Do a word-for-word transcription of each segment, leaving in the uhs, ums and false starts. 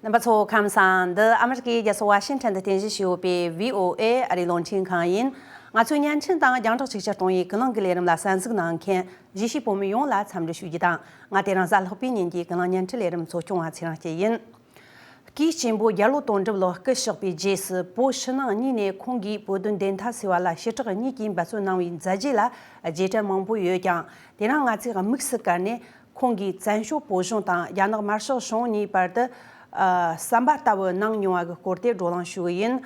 རྣམ་པ་ཚོ་ཁམས་བཟང་། འདི་ཨ་མི་རི་ཀའི་རྒྱལ་ས་ཝ་ཤིང་ཊོན་དུ་རྟེན་གཞི་བྱས་ཡོད་པའི་བྷི་ཨོ་ཨེ་ཨ་རིའི་རླུང་འཕྲིན་ཁང་ཡིན། ང་ཚོའི་བརྙན་འཕྲིན་དང་རྒྱང་བསྒྲགས་ཅིག་ཅར་གཏོང་བའི་ཀུན་གླེང་གི་ལས་རིམ་ལ་གསན་གཟིགས་གནང་མཁན་གཞིས་བྱེས་བོད་མི་ཡོངས་ལ་འཚམས་འདྲི་ཞུ་རྒྱུ་དང་། ང་དེ་རིང་གཟའ་ལྷག་པའི་ཉིན་གྱི་ཀུན་གླེང་བརྙན་འཕྲིན་ལས་རིམ་གཙོ་སྐྱོང་བ་ཚེ་རིང་སྐྱིད་ཡིན། སྐུའི་གཅེན་པོ་རྒྱལ་ལོ་དོན་གྲུབ་ལོ་སྐུ་གཤེགས་པའི་རྗེས་སུ་བོད་ཕྱི་ནང་གཉིས་ནས་ཁོང་གིས་བོད་དོན་བདེན་མཐའ་གསལ་བ་ལ་ཞི་དྲག་གཉིས་ཀྱིས་འབད་བརྩོན་གནང་བའི་མཛད་རྗེས་ལ་རྗེས་དྲན་མང་པོ་ཡོད་ཀྱང་། དེ་རིང་ང་ཚོས་དམིགས་སུ་བཀར་ནས། ཁོང་གིས་བཙན་བྱོལ་བོད་གཞུང་དང་རྒྱ་ནག་དམར་ཤོག་གཞུང་གཉིས་བར་དུ། ཨ། ཟམ་པ་ལྟ་བུ་གནང་མྱོང་བ་གི་སྐོར་དེ་བགྲོ་གླེང་ཞུ་གི་ཡིན།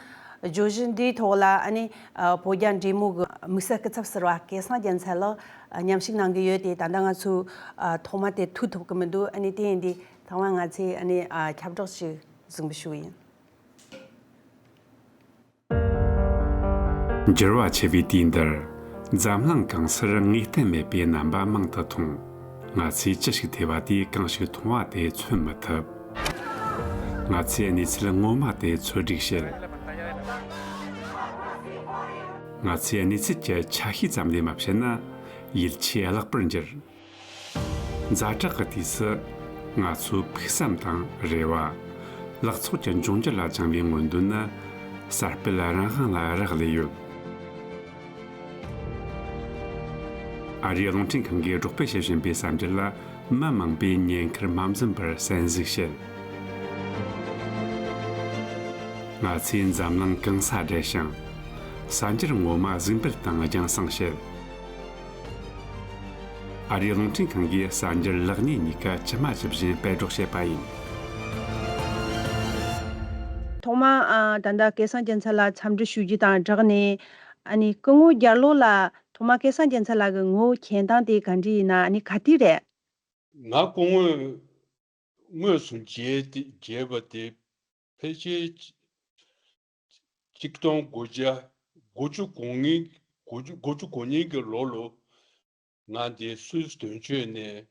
བརྗོད་གཞི་འདིའི་ཐོག་ལ་ཨ་ནི། ཨ། བོད་རྒྱ་འབྲེལ་མོལ་གི་དམིགས་བསལ་སྐུ་ཚབ་ཟུར་པ་སྐལ་བཟང་རྒྱལ་མཚན་ལགས་མཉམ་ཞུགས་གནང་གི་ཡོད་དེ། ད་ལྟ་ང་ཚོས། ཨ། ཐོག་མ་དེ་ཐུག་ཐུབ་ཀྱི་མི་འདུག་ཨ་ནི་དེ་ཡིན་དུས་ཐོག་མ་ང་ཚོས་ཨ་ནི། ཨ། ཁྱབ་བསྒྲགས་ཤིག་གཟིགས་འབུལ་ཞུ་གི་ཡིན། འགྱུར་བ་ཆེ་བའི་དུས་འདིར། འཛམ་གླིང་གང་སར་ངེས་གཏན་མེད་པའི་རྣམ་པ་མང་དུ་མཐོང་། ང་ཚོས་ཅི་ཞིག་ཐོས་པ་དེས་གང་ཞིག་མཐོང་བ་དེ་མཚོན་མི་ཐུབ། ང་ཚོས་གནས་ཚུལ་ངོ་མ་དེ་འཚོལ་སྒྲིག་བྱེད། ང་ཚོས་གནས་ཚུལ་གྱི་ཆ་ཤས་ཙམ་ལས་མ་བཤད་ན། ཡིད་ཆེས་བརླག་པར་འགྱུར། ཛ་དྲག་གི་དུས་སུ། ང་ཚོའི་ཕུགས་བསམ་དང་རེ་བ། ལག་ཚོགས་ཀྱི་འབྱུང་འགྱུར་ལ་བཅངས་པའི་མངོན་འདོད་ནི། གསར་སྤེལ་རང་དབང་ལ་རག་ལས་ཡོད། ཨ་རིའི་རླུང་འཕྲིན་ཁང་གིས་སྒྲོག་སྤེལ་བྱེད་བཞིན་པའི་གསར་འགྱུར་ལ། མི་མང་པོས་ཉེན་ཁར་མ་འཛེམས་པར་གསན་གཟིགས་བྱེད། ང་ཚོས་འཛམ་གླིང་གང་སར་བསྡད་ཞིང་། གསར་འགྱུར་ངོ་མ་གཟིགས་འབུལ་དང་རྒྱང་སྲིང་བྱེད། ཨ་རིའི་རླུང་འཕྲིན་ཁང་གིས་གསར་འགྱུར་ལེགས་ཉེས་གཉིས་ཀ་ཇི་མ་ཇི་བཞིན་སྤེལ་སྒྲོག་བྱེད་པ་ཡིན། ཐོག་མ། ཨ། ད་ལྟ་སྐལ་བཟང་རྒྱལ་མཚན་ལ་འཚམས་འདྲི་ཞུ་རྒྱུ་དང་སྦྲགས་ནས། ཨ་ནི་སྐུ་ངོ་རྒྱལ་ལོ་ལགས། ཐོག་མ་སྐལ་བཟང་རྒྱལ་མཚན་ལགས་ཀྱི་ངོ་བོ་མཁྱེན་སྟངས་དེ་ག་འདྲ་ཡིན་ན། ཨ་ནི་ག་དུས་རེད། ང་སྐུ་ངོ་དངོས་སུ་མཇལ་ཏེ་མཇལ་བ་དེ། ཕལ་ཆེར་གཅིག་སྟོང་དགུ་བརྒྱ་དགུ་བཅུ་གོ་གཉིས། དགུ་བཅུ་དགུ་བཅུ་གོ་གཉིས་ཀྱི་ལོ་ལོ། ང་འདི་སུད་སི་དོན་གཅོད་ནས་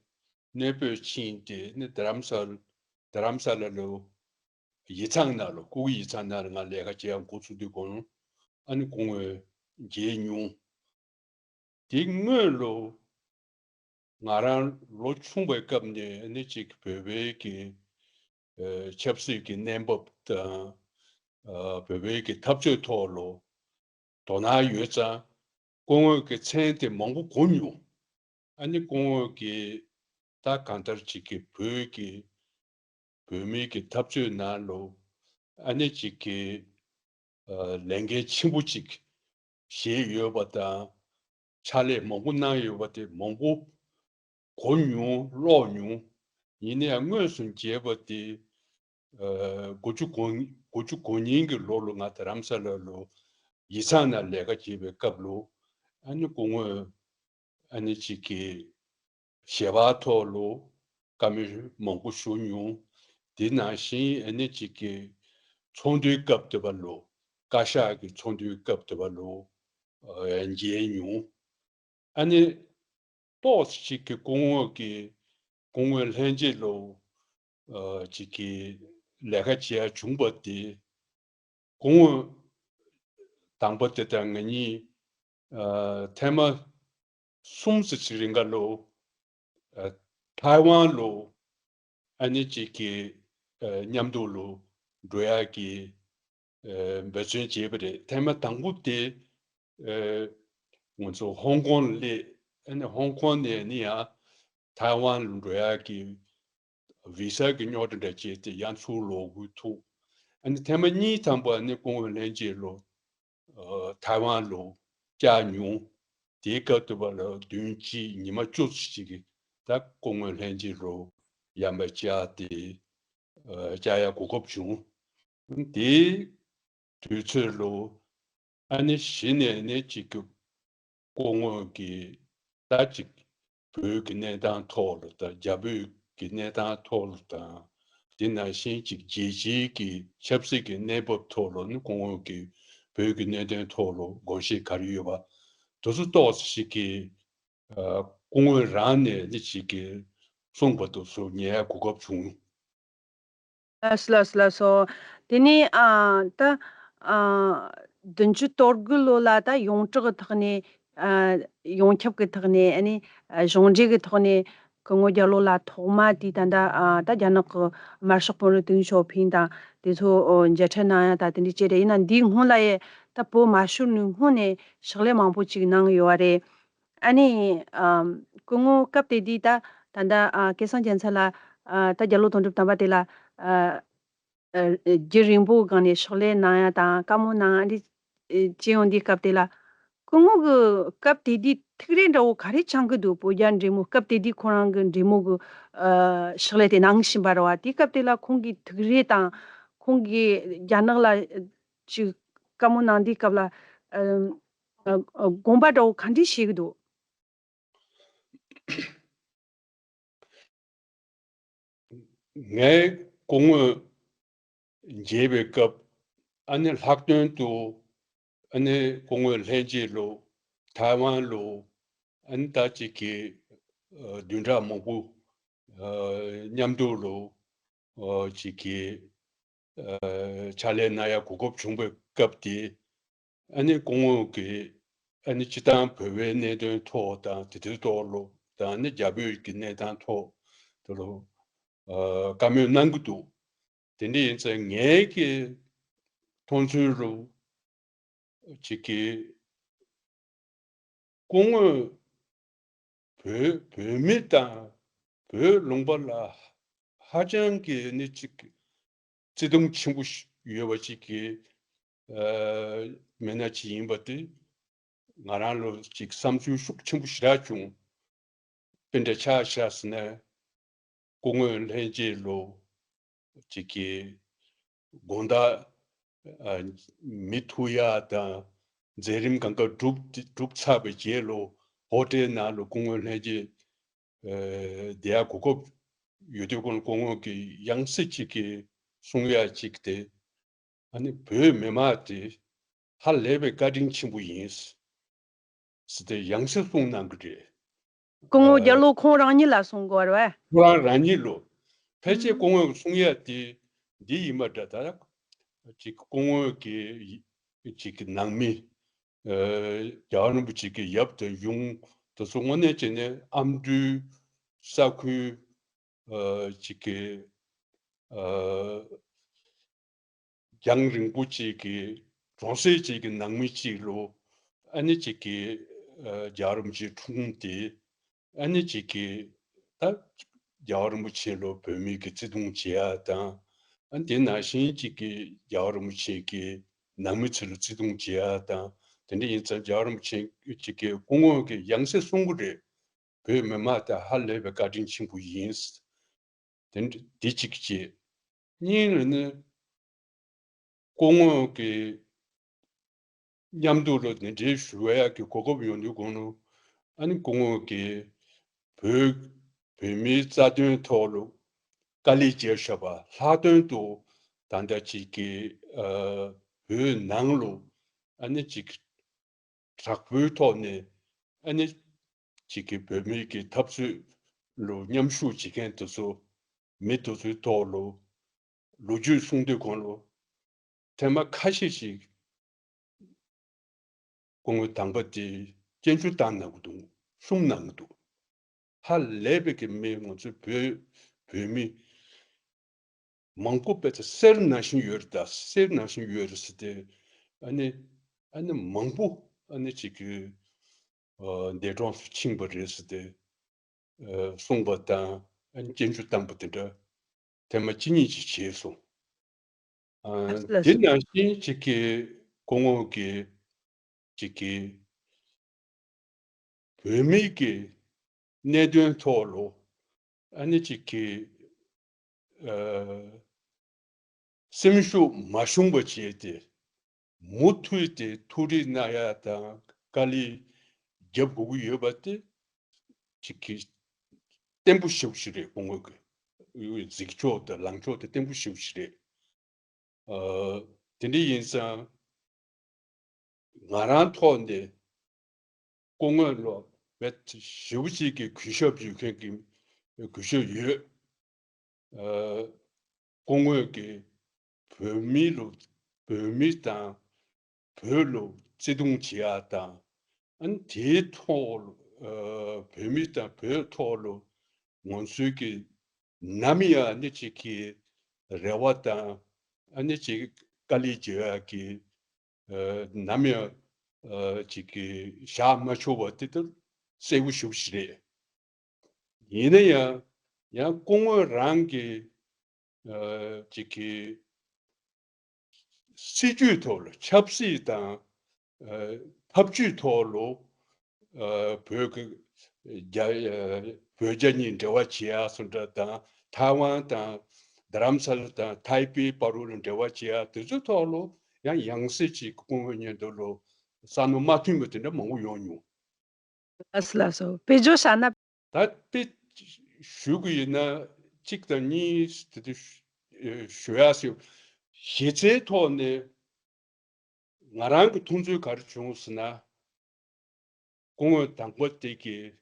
གནས་སྤོས་ཕྱིན་ཏེ་ནི་རྡ་རམ་ས། རྡ་རམ་ས་ལ་ལོ། ཡིག་ཚང་ནང་ལོ། སྐུ་ཡིག་ཚང་ནང་ལ་ང་ལས་ཀ་བྱེད་ཡ་འགོ་ཚུགས་དུས་གོང་། ཨ་ནི་སྐུ་ངོ་མཇལ་མྱོང་། དེ་སྔོན་ལོ། ང་རང་ལོ་ཆུང་བའི་སྐབས་ནས་ནི་ཅིག་བོད་པའི་གི། ཨ། ཆབ་སྲིད་ཀྱི་གནས་བབ་དང་། ཨ། བོད་པའི་གི་འཐབ་རྩོད་ཐོག་ལོ། དོ་སྣང་ཡོད་ཙང་། སྐུ་ངོ་གི་མཚན་དེ་མང་པོ་གོ་མྱོང་། ཨ་ནི་སྐུ་ངོ་གི་ད་གང་ལྟར་ཅིག་གི་བོད་ཀྱི། བོད་མིའི་གི་འཐབ་རྩོད་ནང་ལོ། ཨ་ནི་ཅིག་གི། ཨ། ལས་འགན་ཆེན་པོ་ཅིག་བཞེས་ཡོད་པ་དང་། ཕྱག་ལས་མང་པོ་གནང་ཡོད་པ་དེ་མང་པོ་གོ་མྱོང་། ཀློག་མྱོང་། ཡིན་ནའང་དངོས་སུ་མཇལ་བ་དེ། ཨ། དགུ་བཅུ་གོ། དགུ་བཅུ་གོ་གཉིས་ཀྱི་ལོ་ལོ་ང་རྡ་རམ་ས་ལ་ལོ། ཡིག་ཚང་ནང་ལས་ཀ་བྱེད་པའི་སྐབས་ལོ། ཨ་ནི་སྐུ་ངོ་ཨ་ནི་ཅིག་གི་ཞལ་པར་ཐོག་ལོ། བཀའ་མོལ་མང་པོ་ཞུ་མྱོང་། དེ་ནང་བཞིན་ཨ་ནི་ཅིག་གི་ཚོགས་འདུའི་སྐབས་དེ་བ་ལོ། བཀའ་ཤག་གི་ཚོགས་འདུའི་སྐབས་དེ་བ་ལོ། ཨ། མཇལ་མྱོང་། ཨ་ནི་ཏོག་ཙམ་ཅིག་གི་སྐུ་ངོ་གི། སྐུ་ངོ་ལྷན་རྒྱས་ལོ། ཨ། ཅིག་གི་ལས་ཀ་བྱེད་ཡ་བྱུང་བ་དེ། སྐུ་ངོ་དང་པོ་དེ་དང་ང་གཉིས། ཨ། ཐེངས་མ་གསུམ་ཙམ་ཅིག་རིང་ག་ལོ། ཨ། ཐའེ་ཝན་ལོ། ཨ་ནི་ཅིག་གི། ཨ། མཉམ་དུ་ལོ་འགྲོ་ཡ་གི། ཨ། འབད་བརྩོན་བྱས་པ་རེད། ཐེངས་མ་དང་པོ་དེ། ཨ། ང་ཚོ་ཧོང་ཀོང་ལ་སླེབས། ཨ་ནི་ཧོང་ཀོང་ནས་ནི་ཡང་ཐའེ་ཝན་ལ་འགྲོ་ཡ་གི་བི་ས་གི་རྙོག་དྲ་འདྲ་བྱས་ཏེ་ཡང་ཚུར་ལོག་དགོས་ཐུག་ཨ་ནི་ཐེངས་མ་གཉིས་ཐམ་པ་ནི་སྐུ་ངོ་ལྷན་རྒྱས་ལོ། ཨ། ཐའེ་ཝན་ལོ་བཅར་མྱོང་། དེའི་སྐབས་དུ་བ་ལ་བདུན་གཅིག་ཉི་མ་བཅུ་ཙམ་ཞིག་གི་ད་སྐུ་ངོ་ལྷན་རྒྱས་ལོ་ཡར་མར་བཅར་ཏེ། ཨ། བཅར་ཡ་གོ་སྐབས་བྱུང་། དེའི་དུས་ཚོད་ལོ། ཨ་ནི་གཞི་ནས་ནི་གཅིག་གི་སྐུ་ངོ་གིས་ད་ཅིག་བོད་ཀྱི་གནས་སྟངས་ཐོག་ལ་དང་། རྒྱ་བོད་ཀྱི་གནས་སྟངས་ཐོག་ལ་དང་། དེ་ནང་བཞིན་ཅིག་རྒྱལ་སྤྱིའི་གི་ཆབ་སྲིད་ཀྱི་གནས་བབ་ཐོག་ལ་ནི་སྐུ་ངོ་གིས་བོད་ཀྱི་གནད་དོན་ཐོག་ལ་དགོངས་བཞེས་ག་རེ་ཡོད་པ་དེ་ཚོ་ཏོག་ཙམ་ཞིག་གིས། ཨ། སྐུ་ངོ་རང་ནས་ནི་ཅིག་གིས་གསུངས་པ་དེ་ཚོ་ཉན་ཡ་གོ་སྐབས་བྱུང་། ལགས་སོ། ལགས་སོ། ལགས་སོ། དེ་ནས། ཨ། ད། ཨ། བདུན་ཅུ་དོན་དགུ་ལོ་ལ་ད་ཡོངས་གྲགས་ཀྱི་ཐོག་ནས། ཨ། ཡོངས་ཁྱབ་ཀྱི་ཐོག་ནས། ཨ་ནི། ཨ། གཞུང་འབྲེལ་གྱི་ཐོག་ནས་ སྐུ་ངོ་རྒྱལ་ལོ་ལགས་ཐོག་མ་དེ་ད་ལྟ་ཨ་ད་རྒྱ་ནག་གི་དམར་ཤོག་དཔོན་རིགས་ཏེང་ཞའོ་ཕིང་དང་དེ་ཚོ་ཨོ་མཇལ་འཕྲད་གནང་ཡ་ད་དེ་འདྲ་བྱས་རེད། ཡིན་ན་འདིའི་སྔོན་ལ་ཡ་ད་བོད་མ་ཤོར་ནས་སྔོན་ནས་ཕྱག་ལས་མང་པོ་ཅིག་གནང་ཡོད་པ་རེད། ཨ་ནི་ཨམ་སྐུ་ངོ་སྐབས་དེ་དུས་ད་ད་ལྟ་ཨ་སྐལ་བཟང་རྒྱལ་མཚན་ལགས་ཨ་ད་རྒྱལ་ལོ་དོན་གྲུབ་དམ་པ་དེ་ལ་ཨ་ཨ་རྒྱུན་རིང་པོའི་སྒང་ནས་ཕྱག་ལས་གནང་ཡ་དང་བཀའ་མོལ་གནང་ཡ་འདི་ཨ་བྱེད་ཡོང་དུས་སྐབས་དེ་ལ་སྐུ་ངོ་གི་སྐབས་དེ་དུས་ཐུགས་རེ་འདྲ་བོ་ག་རེ་འཆང་གི་འདུག་བོད་རྒྱ་འབྲེལ་མོལ་སྐབས་དེ་དུས་ཁོ་རང་གི་འབྲེལ་མོལ་གི་ཨ་ཕྱག་ལས་དེ་གནང་བཞིན་པ་རེད་བ། དེའི་སྐབས་དེ་ལ་ཁོང་གི་ཐུགས་རེ་དང་ཁོང་གིས་རྒྱ་ནག་ལ་ཅིག་བཀའ་མོལ་གནང་དུས་སྐབས་ལ་ཨ། ཨ། ཨ། དགོངས་པ་འདྲ་བོ་ག་འདྲ་བཞེས་ཀྱི་འདུག་ངས་སྐུ་ངོ་མཇལ་བའི་སྐབས་ཨ་ནི་ལྷག་དོན་དུ་ཨ་ནི་སྐུ་ངོ་ལྷན་རྒྱས་ལོ་ཐའེ་ཝན་ལོ་ཨ་ནི་ད་ཅིག་གི་ཨ་བདུན་ཕྲག་མང་པོ་ཨ་མཉམ་དུ་ལོ་ཨ་ཅིག་གི་ཨ་ཕྱག་ལས་གནང་ཡ་གོ་སྐབས་བྱུང་བའི་སྐབས་དེ། ཨ་ནི་སྐུ་ངོ་གིས་ཨ་ནི་སྤྱི་བཏང་བོད་པའི་གནད་དོན་ཐོག་དང་དེ་དུས་ཐོག་ལོ་དང་ཨ་ནི་རྒྱ་བོད་ཀྱི་གནས་སྟངས་ཐོག་དེ་ལོ་ཨ་བཀའ་མོལ་གནང་གི་འདུག་དེ་འདྲ་ཡིན་ཙང་ངའི་གི་མཐོང་ཚུལ་ལོ་ཅིག་གི་སྐུ་ངོ་བོད་བོད་མི་དང་བོད་ལུང་པ་ལ་ཧ་ཅང་གི་ནི་ཅིག་བརྩེ་དུང་ཆེན་པོ་ཞིག་ཡོད་པ་ཅིག་གི་ཨ་མི་སྣ་ཅིག་ཡིན་པ་དེ་ང་རང་ལོ་ཅིག་བསམ་ཚུལ་ཤུགས་ཆེན་པོ་ཞེ་དྲག་བྱུང་། དཔེ་འདྲ་ཆགས་ཤག་ཟེར་ན་སྐུ་ངོ་ལྷན་རྒྱས་ལོ་ཅིག་གི་དགོང་དག་ཨ་མི་ཐུག་ཡ་དང་མཛད་རིམ་གང་ག་གྲུབ་གྲུབ་ཚར་བའི་རྗེས་ལོ་ཧོ་ཊེལ་ནང་ལོ་སྐུ་ངོ་ལྷན་རྒྱས་ཨ་བསྡད་ཡ་གོ་སྐབས་ཡོད་དུས་ཁོང་སྐུ་ངོ་གི་ཡང་སྲིད་ཅིག་གི་གསུང་ཡ་ཅིག་དེ་ཨ་ནི་བོད་མི་མང་དེ་ཧ་ལས་པའི་བཀའ་དྲིན་ཆེན་པོ་ཡིན། ཟེར་ཏེ་ཡང་སེ་གསུངས་གནང་གི་རེད། སྐུ་ངོ་རྒྱལ་ལོ་ཁོང་རང་ཉིད་ལ་གསུང་དགོས་པ་རེད་བས། ཁོ་རང་རང་ཉིད་ལོ། ཕལ་ཆེར་སྐུ་ངོ་གསུང་ཡ་དེ་འདི་ཡིན་པ་འདྲ་ད། ཅིག་སྐུ་ངོ་གི་ཅིག་གི་ནང་མི་ཨ་རྒྱལ་བ་རིན་པོ་ཆེ་གི་ཡབ་དང་ཡུམ་དེ་ཚོ་དངོས་གནས་བྱས་ནས་ཨ་མདོའི་ས་ཁུལ་ཨ་ཅིག་གི་ཨ་རྒྱང་རིང་པོ་ཅིག་གི་གྲོང་གསེབ་ཅིག་གི་ནང་མི་ཅིག་ལོ་ཨ་ནི་ཅིག་གི་ཨ་རྒྱལ་བ་རིན་པོ་ཆེའི་འཁྲུངས་ཏེ་ཨ་ནི་ཅིག་གི་ད་རྒྱལ་བ་རིན་པོ་ཆེ་ལོ་བོད་མི་གི་བརྩེ་དུང་བྱེད་ཡ་དང་ཨ་ནི་དེ་ནང་བཞིན་ཅིག་གི་རྒྱལ་བ་རིན་པོ་ཆེ་གི་ནང་མི་ཚོ་ལ་བརྩེ་དུང་བྱེད་ཡ་དང་དེ་འདྲ་ཡིན་ཙང་རྒྱལ་བ་རིན་པོ་ཆེ་ཅིག་གི་སྐུ་ངོ་གི་ཡང་སེ་གསུང་གི་རེད། བོད་མི་མང་དང་ཧ་ལས་པའི་བཀའ་དྲིན་ཆེན་པོ་ཡིན། དེ་འདྲ་དེ་གཅིག་བྱས། གཉིས་ནི་སྐུ་ངོ་གི་མཉམ་དུ་ལོ་ནི་འབྲེལ་ཞུ་བ་ཡག་གི་གོ་སྐབས་ཡོང་དུས་གོང་ལོ་ཨ་ནི་སྐུ་ངོ་གི་བོད་བོད་མིའི་རྩ་དོན་ཐོག་ལོ་དཀའ་ལས་བརྒྱབ་བཞག་པ་ལྷག་དོན་དུ་ད་ལྟ་ཅིག་གི་ཨ་བོད་ནང་ལོ་ཨ་ནི་ཅིག་དྲག་པོའི་ཐོག་ནས་ཨ་ནི་ཅིག་གི་བོད་མིའི་གི་འཐབ་རྩོད་ལོ་མཉམ་ཞུགས་བྱེད་མཁན་དེ་ཚོ་མི་དེ་ཚོའི་ཐོག་ལོ་ལོ་རྒྱུས་གསུང་དུས་གོང་ལོ་ཐེངས་མ་ཁ་ཤས་ཤིག་སྐུ་ངོ་དམ་པ་དེ་སྐྱོན་བརྗོད་བཏང་གནང་གི་འདུག་གསུང་གནང་གི་འདུག་ཧ་ལས་པའི་གི་མི་ང་ཚོའི་བོད་བོད་མི་མང་པོ་དཔེ་ཆ་གསེར་ནང་བཞིན་ཡོད་རེད་ད་གསེར་ནང་བཞིན་ཡོད་རེད་ཟེར་ཏེ་ཨ་ནི་ཨ་ནི་མང་པོ་ཨ་ནི་ཅིག་གི་ཨ་འདས་གྲོངས་སུ་ཕྱིན་པ་རེད་ཟེར་ཏེ་ཨ་གསུངས་པ་དང་ཨ་ནི་སྐྱོན་བརྗོད་བཏང་པ་དེ་འདྲ་ཐེངས་མ་གཅིག་གཉིས་ཅིག་བྱས་སོང་། ཨ་ལགས་དེ་སོ། ནང་བཞིན་ཅིག་གི་སྐུ་ངོ་གི་ཅིག་གི་བོད་མིའི་གི་གནད་དོན་ཐོག་ལོ་ཨ་ནི་ཅིག་གི་ཨ་སེམས་ཤུགས་མ་ཞུམ་པ་བྱས་ཏེ་མུ་མཐུད་དེ་ཐུགས་རེ་གནང་ཡ་དང་དཀའ་ལས་རྒྱབ་དགོས་ཀྱི་ཡོད་པ་དེ་ཅིག་གི་བརྟན་པོ་ཞེ་པོ་ཞིག་རེད། སྐུ་ངོ་གི་གཟིགས་ཕྱོགས་དང་ལངས་ཕྱོགས་དེ་བརྟན་པོ་ཞེ་པོ་ཞིག་རེད། ཨ་དེ་འདྲ་ཡིན་ཙང་ང་རང་ཐོག་ནས་སྐུ་ངོ་ལ་བེད་ཞེ་པོ་ཅིག་གི་གུས་ཞབས་ཡོད་མཁན་གྱི་གུས་ཞབས་ཡོད། ཨ་སྐུ་ངོ་གིས་བོད་མི་ལ་བོད་མི་དང་བོད་ལ་བརྩེ་དུང་བྱེད་ཡ་དང་ཨ་ནི་དེའི་ཐོག་ལ་ཨ་བོད་མི་དང་བོད་ཐོག་ལ་ ང་ཚོའི་གི་ནམ་ཡང་ཨ་ནི་ཅིག་གི་རེ་བ་དང་ཨ་ནི་ཅིག་དཀའ་ལས་བརྒྱབ་ཡག་གི་ཨ་ནམ་ཡང་ཨ་ཅིག་གི་བཞག་མ་ཆོག་པ་དེ་ལྟར་གསལ་པོ་ཞེ་པོ་ཞིག་རེད། ཡིན་ན་ཡང་ཡང་སྐུ་ངོ་རང་གི་ཨ་ཅིག་གི་སྲིད་ཇུས་ཐོག་ལ་ཆབ་སྲིད་དང་ཨ་འཐབ་ཇུས་ཐོག་ལ་ཨ་བོད་ཀྱི་རྒྱ་ཨ་བོད་རྒྱ་གཉིས་འབྲེལ་བ་བྱེད་ཡག་སུ་འདྲ་དང་ཐའེ་ཝན་དང་རྡ་རམ་ས་ལ་དང་ཐའེ་པེ་བར་དུ་ལ་འབྲེལ་བ་བྱེད་ཡག་དེ་ཚོའི་ཐོག་ལ་ཡང་ཡང་སྲིད་ཅིག་སྐུ་ངོ་མཉམ་དུ་ལ་བསམ་བློ་མ་མཐུན་པ་དེ་འདྲ་མང་པོ་ཡོང་མྱོང་། ལགས་སོ་ལགས་སོ། དཔེ་བརྗོད་བྱ་ན། ད་དཔེ་ཞུ་གི་ཡིན་ན་གཅིག་དང་གཉིས་དེ་དུ་ཞུ་ཡག་ཞུ། གཞི་རྩའི་ཐོག་ནས་ང་རང་གི་མཐོང་ཚུལ་ག་རེ་བྱུང་ཟེར་ན། སྐུ་ངོ་དང་པོ་དེ་གིས་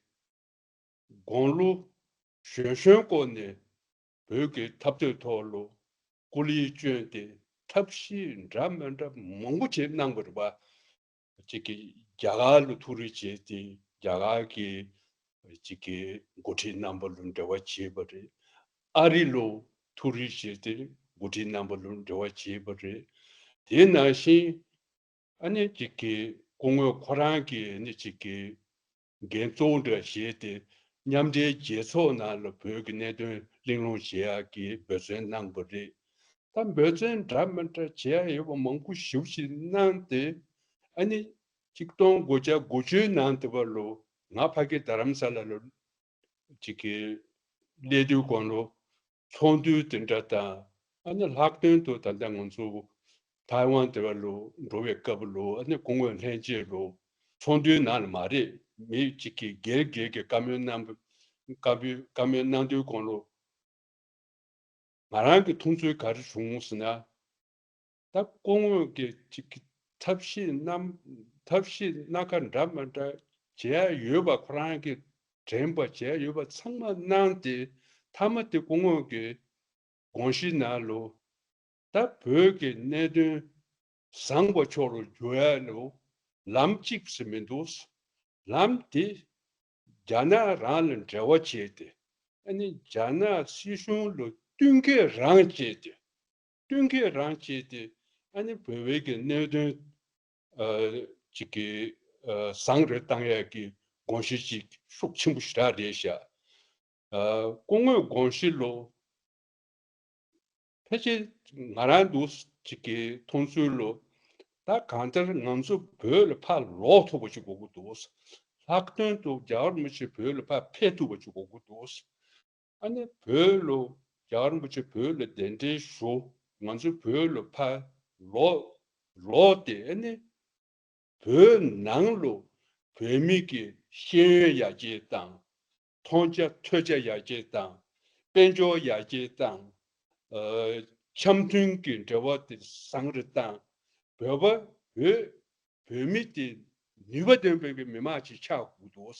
དགུང་ལོ་གཞོན་གཞོན་སྐོར་ནས་བོད་ཀྱི་འཐབ་རྩོད་ཐོག་ལ་སྐུ་ལས་བསྐྱོན་ཏེ་ཐབས་ཤེས་འདྲ་མི་འདྲ་མང་པོ་བྱས་གནང་བ་རེད་པ། གཅིག་གིས་རྒྱ་གར་ལ་ཐུགས་རེ་བྱས་ཏེ་རྒྱ་གར་གྱི་གཅིག་གི་འགོ་ཁྲིད་རྣམ་པ་ལ་འབྲེལ་བ་བྱས་པ་རེད། ཨ་རི་ལ་ཐུགས་རེ་བྱས་ཏེ་འགོ་ཁྲིད་རྣམ་པ་ལ་འབྲེལ་བ་བྱས་པ་རེད། དེ་ནང་བཞིན་ཨ་ནི་གཅིག་གི་སྐུ་ངོ་ཁོ་རང་གིས་ཨ་ནི་གཅིག་གི་འགན་གཙོ་བོ་འདྲ་བཞེས་ཏེ་མཉམ་འབྲེལ་རྒྱལ་ཚོགས་ནང་ལ་བོད་ཀྱི་གནད་དོན་གླེང་སློང་བྱེད་ཡག་གི་འབད་བརྩོན་གནང་བ་རེད། ད་འབད་བརྩོན་འདྲ་མི་འདྲ་བྱེད་ཡག་ཡོད་པ་མང་པོ་ཞེ་པོ་ཞིག་གནང་སྟེ་ཨ་ནི་ཆིག་སྟོང་དགུ་བརྒྱ་དགུ་བཅུའི་ནང་དེ་བར་ལ་ང་ཕ་གི་རྡ་རམ་ས་ལ་ལ་གཅིག་གི་སླེབས་དུས་གོང་ལ་ཚོགས་འདུ་དེ་འདྲ་དང་ཨ་ནི་ལྷག་དོན་དུ་ད་ལྟ་ང་ཚོ་ཐའེ་ཝན་དེ་བ་ལ་འགྲོ་བའི་སྐབས་ལ་ཨ་ནི་སྐུ་ངོ་ལྷན་རྒྱས་ལ་ཚོགས་འདུའི་ནང་ལ་མ་རེད། མི་གཅིག་གིས་སྒེར་སྒེར་གྱི་བཀའ་མོལ་གནང་བཀའ་མོལ་བཀའ་མོལ་གནང་དུས་གོང་ལ། ང་རང་གི་མཐོང་ཚུལ་ག་རེ་བྱུང་ཟེར་ན། ད་སྐུ་ངོ་གི་ཅིག་ཐབས་ཤེས་རྣམ་ཐབས་ཤེས་སྣ་ཁ་འདྲ་མི་འདྲ་བྱེད་ཡ་ཡོད་པ་ཁོ་རང་གི་དྲན་པ་བྱེད་ཡ་ཡོད་པ་ཚང་མ་གནང་སྟེ་མཐའ་མ་དེ་སྐུ་ངོ་གི་དགོངས་གཞི་ནང་ལ་ད་བོད་ཀྱི་གནད་དོན་བཟང་པོ་ཕྱོགས་ལ་འགྱུར་ཡ་ལ་ལམ་གཅིག་ཙམ་མི་འདུག་ལམ་དེ་རྒྱ་ནག་རང་ལ་འབྲེལ་བ་བྱས་ཏེ་ཨ་ནི་རྒྱ་ནག་སྲིད་གཞུང་ལ་བསྟུན་མཁས་རང་བྱས་ཏེ་བསྟུན་མཁས་རང་བྱས་ཏེ་ཨ་ནི་བོད་པའི་གི་གནད་དོན་ཨ་ཅིག་གི་ཨ་བཟང་རེ་བཏང་ཡ་གི་དགོངས་གཞི་ཅིག་ཤུགས་ཆེན་པོ་ཞེ་དྲག་རེད་ཤག་ཨ་སྐུ་ངོའི་དགོངས་གཞི་ལ། ཕལ་ཆེར་ང་རང་འདུག་ཅིག་གི་མཐོང་ཚུལ་ལ་ད་གང་ལྟར་ང་ཚོ་བོད་ལ་ཕར་ལོག་ཐུབ་པ་ཞིག་དགོས་ཀྱི་འདུག་ལྷག་དོན་དུ་རྒྱལ་བ་རིན་པོ་ཆེ་བོད་ལ་ཕར་ཕེབས་ཐུབ་པ་ཞིག་དགོས་ཀྱི་འདུག་ཨ་ནི་བོད་ལ་རྒྱལ་བ་རིན་པོ་ཆེ་བོད་ལ་གདན་འདྲེན་ཞུ། ང་ཚོ་བོད་ལ་ཕར་ལོག་ལོག་སྟེ་ཨ་ནི་བོད་ནང་ལ་བོད་མི་གི་ཤེས་ཡོན་ཡར་རྒྱས་བཏང་། མཐོང་རྒྱ་ཐོས་རྒྱ་ཡར་རྒྱས་བཏང་། དཔལ་འབྱོར་ཡར་རྒྱས་བཏང་། ཨ་འཆམ་མཐུན་གྱི་འབྲེལ་བ་དེ་བཟང་རུ་བཏང་། བོད་པ་བོད་བོད་མི་དེ་ནུས་པ་ལྡན་པའི་གི་མི་མང་ཅིག་ཆགས་དགོས་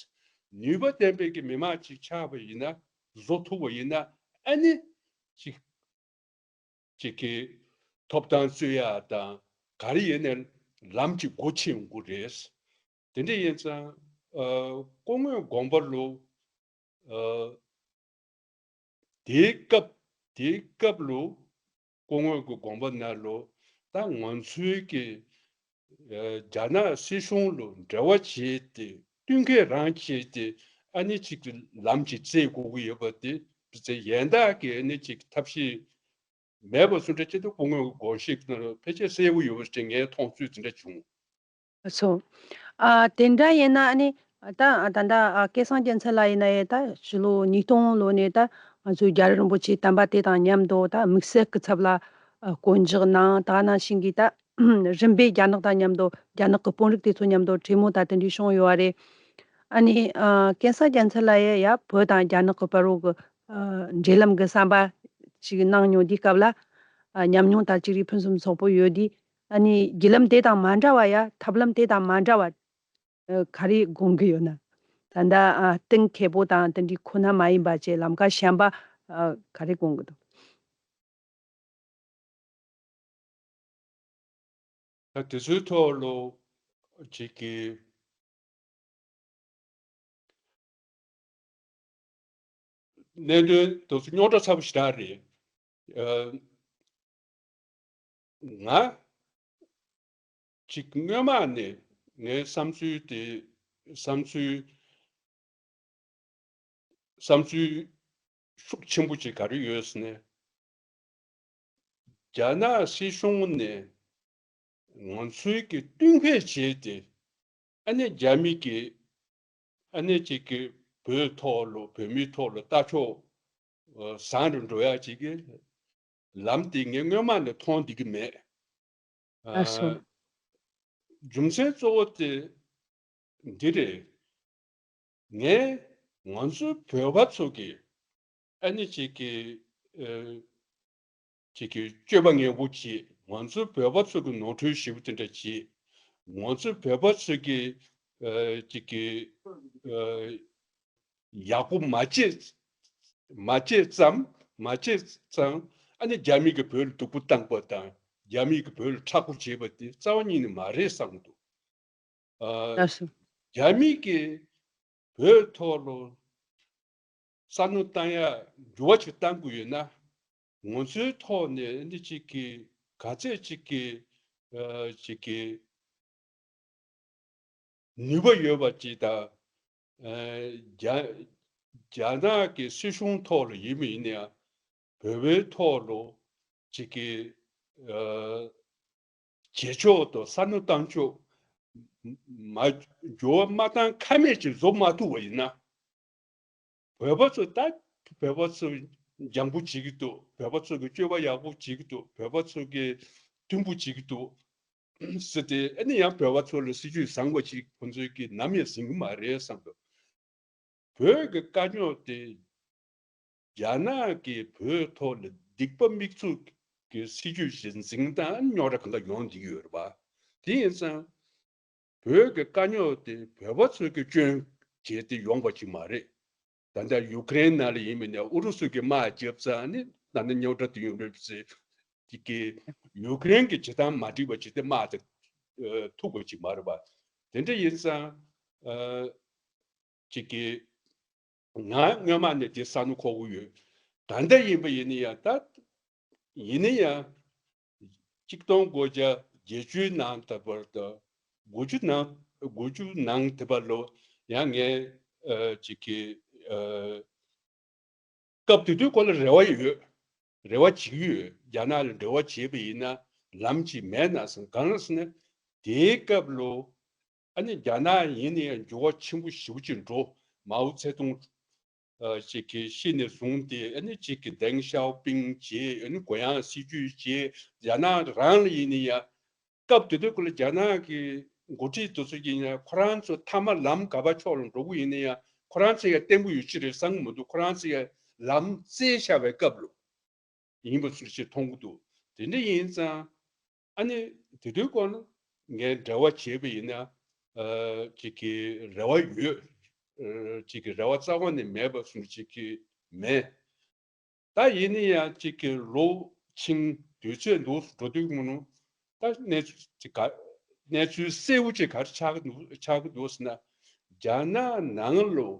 འདུག་ནུས་པ་ལྡན་པའི་གི་མི་མང་ཅིག་ཆགས་པ་ཡིན་ན་བཟོ་ཐུབ་པ་ཡིན་ན་ཨ་ནི་ཅིག་ཅིག་གི་ཐོབ་ཐང་རྩོད་ཡ་དང་ག་རེ་ཡིན་ནའི་ལམ་གྱི་སྒོ་ཕྱེ་ཡོང་གི་རེད། དེ་འདྲ་ཡིན་ཙང་ཨ་སྐུ་ངོའི་དགོངས་པ་ལ་ཨ་དེའི་སྐབས་དེའི་སྐབས་ལ་སྐུ་ངོའི་གི་དགོངས་པ་ནང་ལ་ད་ང་ཚོའི་གི་རྒྱ་ནག་སྲིད་གཞུང་ལ་འབྲེལ་བ་བྱས་ཏེ་བསྟུན་མཁས་རང་བྱས་ཏེ་ཨ་ནི་གཅིག་གི་ལམ་གཅིག་བཙལ་དགོས་ཀྱི་ཡོད་པ་དེ་བཙལ་ཡན་ལག་གི་ཨ་ནི་གཅིག་ཐབས་ཤེས་མེད་པ་སུ་འདྲ་ཅི་ཐུབ་སྐུ་ངོའི་དགོངས་གཞི་ཕལ་ཆེར་གསལ་པོ་ཡོད་པ་ཞིག་ངའི་མཐོང་ཚུལ་དེ་འདྲ་བྱུང་། སོ། ཨ་དེ་འདྲ་ཡིན་ན་ཨ་ནི་ད་ད་ལྟ་ཨ་སྐལ་བཟང་རྒྱལ་མཚན་ལགས་ཡིན་ན་ཡང་ད་ཕྱི་ལོ་ཉིས་སྟོང་ལོ་ནས་ད་ང་ཚོའི་རྒྱལ་བ་རིན་པོ་ཆེའི་བསྟན་པ་དེ་དང་མཉམ་དུ་ད་དམིགས་བསལ་གྱི་ཚབ་ལ་ཨ་བསྐོ་འཇོག་གནང་། ད་ནང་བཞིན་གྱི་ད་རིམ་པས་རྒྱ་ནག་དང་མཉམ་དུ་རྒྱ་ནག་གི་དཔོན་རིགས་དེ་ཚོ་མཉམ་དུ་གྲོས་མོལ་ད་དེ་འདྲའི་བྱུང་ཡོད་པ་རེད། ཨ་ནི་ཨ་སྐལ་བཟང་རྒྱལ་མཚན་ལགས་ཡ་ཡ་བོད་དང་རྒྱ་ནག་གི་བར་རོ་གི་ཨ་འབྲེལ་ལམ་གི་བསམ་པ་ཞིག་གནང་མྱོང་དུས་སྐབས་ལ་ཨ་ཉམས་མྱོང་ད་ཅིག་རིགས་ཕུན་སུམ་ཚོགས་པོ་ཡོད་དུས། ཨ་ནི་བརྒྱུད་ལམ་དེ་དང་མ་འདྲ་བ་ཡ་ཐབས་ལམ་དེ་དང་མ་འདྲ་བ་ཨ་ག་རེ་དགོངས་ཀྱི་ཡོད་ན། ད་ལྟ་ཨ་གཏིང་ཁེ་པོ་དང་དེ་འདྲའི་ཁོ་ན་མ་ཡིན་པ་བཅས་ལམ་ཁ་གཞན་པ་ཨ་ག་རེ་དགོངས་ཀྱི་འདུག་ད་དེ་ཚོའི་ཐོག་ལ་ཅིག་གི་། གནད་དོན་དེ་ཚོ་རྙོག་དྲ་ཚ་པོ་ཞེ་དྲག་རེད། ཨ། ང་ཅིག་སྔོན་མ་ནས་ངའི་བསམ་ཚུལ་དེ་བསམ་ཚུལ་བསམ་ཚུལ་ཤུགས་ཆེན་པོ་ཅིག་ག་རེ་ཡོད་ཟེར་ན། རྒྱ་ནག་སྲིད་གཞུང་ནས་ང་ཚོའི་གི་བསྟུན་མཁས་བྱས་ཏེ། ཨ་ནི་རྒྱ་མི་གི་ཨ་ནི་ཅིག་གི་བོད་ཐོག་ལ་བོད་མིའི་ཐོག་ལ་ལྟ་ཕྱོགས་བཟང་རུ་འགྲོ་ཡག་ཅིག་གི་ལམ་དེ་ངས་སྔོན་མ་ནས་མཐོང་བསྡད་ཀྱི་མེད། ཨ་སོ། རྒྱུ་མཚན་གཙོ་བོ་དེ་འདི་རེད། ངས་ང་ཚོའི་བོད་པ་ཚོ་གི་ཨ་ནི་ཅིག་གི་ཨ། ཅིག་གི་སྤྱོད་པ་ངན་པོ་བྱེད། ང་ཚོའི་བོད་པ་ཚོ་གི་ནོར་འཁྲུལ་ཞེ་པོ་དེ་འདྲ་བྱེད། ང་ཚོའི་བོད་པ་ཚོ་གི་ཨ། ཅིག་གི་ཨ། ཡག་པོ་མ་བྱེད། མ་བྱེད་ཙམ། མ་བྱེད་ཙམ། ཨ་ནི་རྒྱ་མི་གི་བོད་ལ་སྡུག་པོ་བཏང་པ་དང་རྒྱ་མི་གི་བོད་ལ་མཁྲེགས་པོ་བྱེད་པ་དེ་རྩ་བ་ཉིད་ནས་མ་རེད་བསམ་གི་འདུག། ཨ། ལགས་སོ། རྒྱ་མི་གི་བོད་ཐོག་ལ་བསམ་བློ་བཏང་ཡ་འགྱུར་བ་ཅིག་བཏང་དགོས་ཡོད་ན། ང་ཚོའི་ཐོག་ནས་འདི་གཅིག་གི་ག་ཚད་ཅིག་གི་ཨ། ཅིག་གི་ནུས་པ་ཡོད་པ་ཅིག་དང་། ཨ། རྒྱ་རྒྱ་ནག་གི་སྲིད་གཞུང་ཐོག་ལ་ཡིན་མིན་ཡིན་ན་ཡང་བོད་པའི་ཐོག་ལ་ཅིག་གི་ཨ། བྱེད་ཕྱོགས་དང་བསམ་བློ་བཏང་ཕྱོགས་མ་འགྱུར་བ་མ་བཏང་ཁ་མེད་ཅིག་བཟོ་མ་ཐུབ་པ་ཡིན་ན། བོད་པ་ཚོ་ད་བོད་པ་ཚོ་འཇམ་པོ་བྱེད་ཀྱི་འདུག། བོད་པ་ཚོ་གི་སྤྱོད་པ་ཡག་པོ་བྱེད་ཀྱི་འདུག། བོད་པ་ཚོ་གི་མཐུན་པོ་བྱེད་ཀྱི་འདུག་ཟེར་ཏེ། ཨ་ནི་ཡང་བོད་པ་ཚོ་ལ་སྲིད་ཇུས་བཟང་བ་ཞིག་ཁོང་ཚོས་ཀྱི་ནམ་ཡང་ཟིན་གྱི་མ་རེད་བསམ་འདུག། བོད་ཀྱི་དཀའ་རྙོག་དེ་རྒྱ་ནག་གིས་བོད་ཐོག་ལ་སྡིག་པ་མིག་བཙུམ་གྱི་སྲིད་ཇུས་ཤིག་འཛིན་སྟངས་རྙོག་དྲ་གང་ག་ཡོང་བསྡད་ཀྱི་ཡོད་རེད་པ། དེ་ཡིན་ཙང་། བོད་ཀྱི་དཀའ་རྙོག་དེ་བོད་པ་ཚོས་ཀྱི་སྐྱོན་བྱས་ཏེ་ཡོང་བ་ཅིག་མ་རེད། ད་ལྟ་ཡུ་ཀེ་རེན་ནང་ལ་ཡིན་མིན་ནས་ཨུ་རུ་སུ་གིས་དམག་བརྒྱབ་ཙང་ནི་ད་ནི་རྙོག་དྲ་དེ་ཡོང་རེད་ཟེར། དེ་གི་ཡུ་ཀེ་རེན་གྱི་བྱེད་སྟངས་མ་འགྲིག་པ་བྱས་ཏེ་དམག་དེ་ཨ། ཐུག་པ་ཅིག་མ་རེད་པ། དེ་འདྲ་ཡིན་ཙང་ཨ། ཅིག་གི་ང་སྔོན་མ་ནས་དེ་བསམ་བློ་འཁོར་གྱི་ཡོད། ད་ལྟ་ཡིན་པ་ཡིན་ན་ཡང་ད། ཡིན་ན་ཡང་། ཆིག་སྟོང་དགུ་བརྒྱ་བརྒྱད་ཅུའི་ནང་ད་བར་དུ། དགུ་བཅུ་ནང་། དགུ་བཅུ་ནང་དེ་བར་ལོ། ཡང་ངས་ཨ། ཅིག་གི་ཨ། སྐབས་དེ་དུས་ཁོ་ལ་རེ་བ་ཡོད། རེ་བ་བྱེད་ཀྱི་ཡོད། རྒྱ་ནག་ལ་འབྲེལ་བ་བྱེད་པ་ཡིན་ན་ལམ་ཅིག་མེད་ན་བསམ། གང་ཟེར་ན། དེའི་སྐབས་ལོ། ཨ་ནི་རྒྱ་ནག་ཡིན་ན་ཡང་འགྱུར་བ་ཆེན་པོ་ཞེ་པོ་ཅིག་འགྲོ། མའོ་ཙེ་ཏུང་ཨ། ཅིག་གི་ཤི་ནས་བཟུང་སྟེ། ཨ་ནི་ཅིག་གི་ཏེང་ཞའོ་ཕིང་བྱས། ཨ་ནི་གུ་ཡངས་སྲིད་ཇུས་བྱས། རྒྱ་ནག་རང་ལ་ཡིན་ན་ཡང་། སྐབས་དེ་དུས་ཀུན་ལ་རྒྱ་ནག་གི་འགོ་ཁྲིད་དེ་ཚོ་ཡིན་ན་ཁོ་རང་ཚོ་མཐའ་མ་ལམ་ག་པ་ཕྱོགས་ལ་འགྲོ་གི་ཡིན་ན་ཡང་། ཁོ་རང་ཚོ་ཡང་བརྟན་པོ་ཡོད་ཀྱི་རེད་བསམ་གྱི་མི་འདུག། ཁོ་རང་ཚོ་ཡང་ལམ་བཙལ་བཞག་པའི་སྐབས་ལོ། ཡིན་པ་ཚུལ་ཅིག་མཐོང་གི་འདུག། དེ་འདྲ་ཡིན་ཙང་། ཨ་ནི་དེ་དུས་སྐོར་ན་ངས་འབྲེལ་བ་བྱས་པ་ཡིན་ན། ཨ། ཅིག་གི་རེ་བ་ཡོད། ཨ། ཅིག་གི་རེ་བ་རྩ་བ་ནས་མེད་པ་ཚུལ་ཅིག་གི་མེད། ད་ཡིན་ན་ཡང་ཅིག་གི་ལོ་ཕྱིན། དུས་ཚོད་འདུག་འགྲོ་དུས་ཀུན་ནོ། ད་གནས་ཚུལ་ཅིག་ག་གནས་ཚུལ་གསལ་བོ་ཅིག་ག་རེ་ཆགས་ཀྱི་འདུག། ཆགས་ཀྱི་འདུག་ཟེར་ན། རྒྱ་ནག་ནང་ལོ།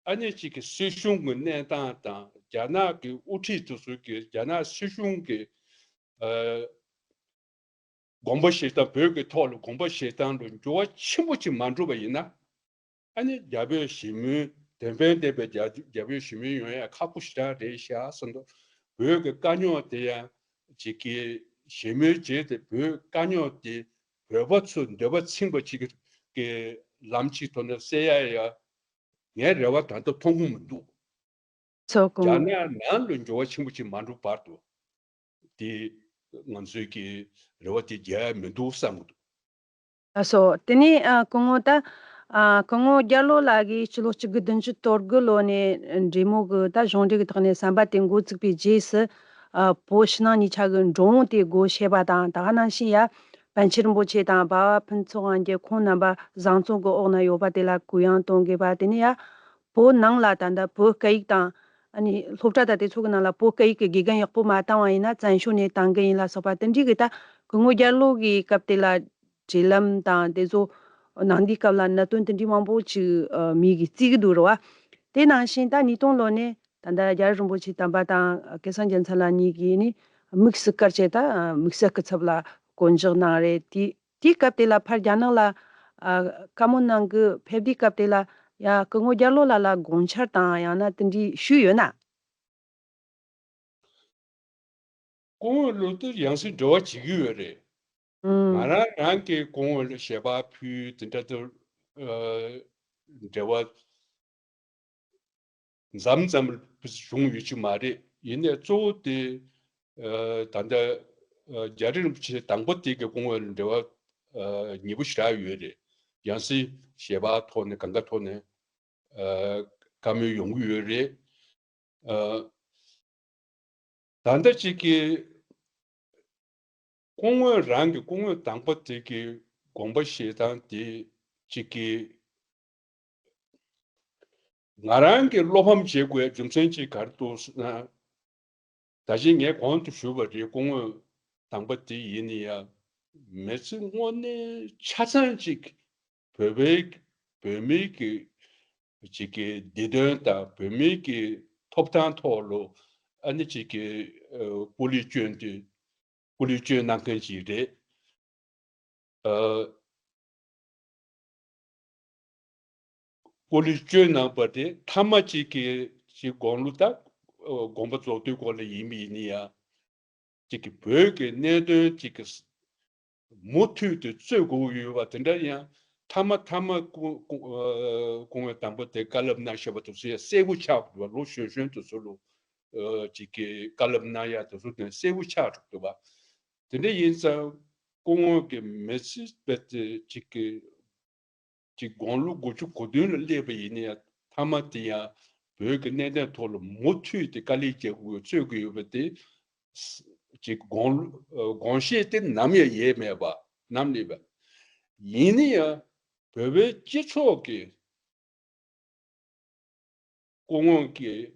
ཨ་ནི་ཅིག་གི་སྲིད་གཞུང་གི་གནས་སྟངས་དང་རྒྱ་ནག་གི་དབུ་ཁྲིད་དེ་ཚོ་གི་རྒྱ་ནག་སྲིད་གཞུང་གི་ཨ། དགོངས་པ་བཞེས་སྟངས། བོད་ཀྱི་ཐོག་ལ་དགོངས་པ་བཞེས་སྟངས་ལ་འགྱུར་བ་ཆེན་པོ་ཅིག་མ་འགྲོ་བ་ཡིན་ན། ཨ་ནི་རྒྱ་བོད་ཞི་མོལ། དོན་ཕན་ལྡན་པའི་རྒྱ་རྒྱ་བོད་ཞི་མོལ་ཡོང་ཡ་ཁག་པོ་ཞེ་དྲག་རེད་ཤག་བསམ་འདུག། བོད་ཀྱི་དཀའ་རྙོག་དེ་ཡང་ཅིག་གི་ཞི་མོལ་བྱས་ཏེ། བོད་དཀའ་རྙོག་དེ་བོད་པ་ཚོ་འདོད་པ་ཚིམ་པ་ཅིག་གི་ལམ་ཅིག་ཐོག་ནས་སེལ་ཡ་ཡ། ངའི་རེ་བ་ད་ལྟ་མཐོང་གི་མི་འདུག། ཚོགས་རྒྱ་ཁོངས། ནག་ནང་ལ་འགྱུར་བ་ཆེན་པོ་ཅིག་མ་འགྲོ་བར་དུ། དེ་ང་ཚོའི་གི་རེ་བ་དེ་རྒྱག་ཡ་མི་འདུག་བསམ་གི་འདུག། ལགས་སོ། དེ་ནས་ཨ། སྐུ་ངོ་ད་ཨ། སྐུ་ངོ་རྒྱལ་ལོ་ལགས་ཀྱིས་ཕྱི་ལོ་གཅིག་དགུ་བདུན་ཅུ་དོན་དགུ་ལོ་ནས་འབྲེལ་མོལ་གྱི་ད་གཞུང་འབྲེལ་གྱི་ཐོག་ནས་ཟམ་པ་དེ་འགོ་བཙུགས་པའི་རྗེས་སུ། ཨ། བོད་ཕྱི་ནང་གཉིས་ཆ་གི་འགྲོ་འོང་དེ་སྒོ་ཕྱེ་བ་དང་། ད་ག་ནང་བཞིན་ཡ་པཎ་ཆེན་རིན་པོ་ཆེ་དང་། འབའ་བ་ཕུན་ཚོགས་དབང་རྒྱལ་ཁོང་རྣམ་པ་བཟང་བཙོན་གྱི་འོག་ན་ཡོད་པ་དེ་ལ་གུ་ཡངས་གཏོང་དགོས་པ། དེ་ནས་ཡ་བོད་ནང་ལ་ད་ལྟ་བོད་སྐད་ཡིག་དང་། ཨ་ནི་སློབ་གྲྭ་དང་དེ་ཚོ་གི་ནང་ལ་བོད་སྐད་ཡིག་གི་དགེ་རྒན་ཡག་པོ་མ་བཏང་བ་ཡིན་ན་བཙན་བྱོལ་ནས་བཏང་གི་ཡིན་ལ་སོགས་པ་དེ་འདྲའི་གི། ད་སྐུ་ངོ་རྒྱལ་ལོ་གི་སྐབས་དེ་ལ་འབྲེལ་ལམ་དང་དེ་ཚོ་ནང་དེའི་སྐབས་ལ་གནད་དོན་དེ་འདྲའི་མང་པོ་ཅིག་ཨ། མི་གིས་བརྩི་གི་འདུག་རེད་བ། དེ་ནང་བཞིན་ད་ཉིས་སྟོང་ལོ་ནས་ ད་ལྟ་རྒྱལ་བ་རིན་པོ་ཆེ་དམ་པ་དང་སྐལ་བཟང་རྒྱལ་མཚན་ལགས་གཉིས་ཀྱིས་ནི་དམིགས་སུ་བཀར་བྱས་ད་དམིགས་བསལ་གྱི་ཚབ་ལ་བསྐོ་འཇོག་གནང་རེད། དེ་དེའི་སྐབས་དེ་ལ་ཕར་རྒྱ་ནག་ལ་ཨ་བཀའ་མོལ་གནང་གི་ཕེབས་དུས་སྐབས་དེ་ལ་ཡ་སྐུ་ངོ་རྒྱ་ལོ་ལགས་ལ་དགོངས་འཆར་དང་ཡང་ན་དེ་འདྲའི་ཞུས་ཡོད་ན། སྐུ་ངོ་ལོ་དེ་ཡང་སེ་འབྲེལ་བ་བྱེད་ཀྱི་ཡོད་རེད། ང་ཨང་རང་རང་གི་སྐུ་ངོ་ལ་ཞལ་པར་ཕུལ་དེ་འདྲ་དུ་འབྲེལ་བ་མཚམས་མཚམས་བྱུང་ཡོད་ཀྱི་མ་རེད། ཡིན་ནའི་གཙོ་བོ་དེ་ད་ལྟ་རྒྱ་རི་རིན་པོ་ཆེ་དང་པོ་དེ་གི་སྐུ་ངོ་ལ་འབྲེལ་བ་ཉེ་པོ་ཞེ་དྲག་ཡོད་རེད། ཡང་སེ་ཞལ་པར་ཐོག་ནས་གང་ག་ཐོག་ནས་བཀའ་མོལ་ཡོང་གི་ཡོད་རེད། ད་ལྟ་ཅིག་གི་སྐུ་ངོ་རང་གི་སྐུ་ངོ་དང་པོ་དེ་གི་དགོངས་པ་བཞེས་སྟངས་དེ་ཅིག་གི་ང་རང་གི་བློ་ཕམ་བྱེད་དགོས་རྒྱུ་མཚན་ཅིག་ག་རེ་འདུག་ཟེར་ན། ད་ཅི་ངས་གོང་དུ་ཞུས་པ་རེད། སྐུ་ངོ་དང་པོ་དེ་ཡིན་ན་ཡང་མི་ཚེ་དངོས་གནས་ཆ་ཚང་ཅིག་བོད་པའི་བོད་མིའི་གི་ཅིག་གི་བདེ་དོན་དང་བོད་མིའི་གི་ཐོབ་ཐང་ཐོག་ལ་ཨ་ནི་ཅིག་གི་སྐུ་ལས་བསྐྱོན་དུས་སྐུ་ལས་བསྐྱོན་གནང་མཁན་ཅིག་རེད། ཨ། སྐུ་ལས་བསྐྱོན་གནང་པ་དེ་མཐའ་མ་གཅིག་གི་ཅིག་དགུང་ལོ་ད་དགོངས་པ་རྫོགས་དུས་སྐོར་ལ་ཡིན་མིན་ཡིན་ཡང་ཅིག་གི་བོད་ཀྱི་གནད་དོན་ཅིག་གི་མུ་མཐུད་དུ་རྩོད་དགོས་ཡོད་པ་དེ་འདྲ་ཡང་མཐའ་མ་མཐའ་མ་སྐུ་སྐུ་ཨ་སྐུ་ངོ་དང་པོ་དེ་བཀའ་སློབ་གནང་བཞག་པ་དེ་ཚོ་ཡང་གསལ་པོ་ཆགས་འདུག་པ། ལོ་གཞོན་གཞོན་དེ་ཚོ་ལ་ཨ་ཅིག་གི་བཀའ་སློབ་གནང་ཡག་དེ་ཚོ་དེ་གསལ་པོ་ཆགས་འདུག་པ། དེ་འདྲ་ཡིན་ཙང་སྐུ་ངོ་གི་མི་ཚེ་རྦད་དེ་ཅིག་གི་ཅིག་དགུང་ལོ་དགུ་བཅུ་གོ་བདུན་ལ་སླེབས་པ་ཡིན་ན་ཡང་མཐའ་མ་དེ་ཡང་བོད་ཀྱི་གནད་དོན་ཐོག་ལ་མུ་མཐུད་དེ་དཀའ་ལས་རྒྱག་དགོས་རྩོད་དགོས་ཡོད་པ་དེ་ཅིག་དགོངས་དགོངས་བཞེས་དེ་ནམ་ཡང་ཡལ་མེད་པ་ནམ་སླེབས་པ་ཡིན་ན་ཡང་བོད་པའི་སྤྱི་ཚོགས་ཀྱི་སྐུ་ངོ་གིས་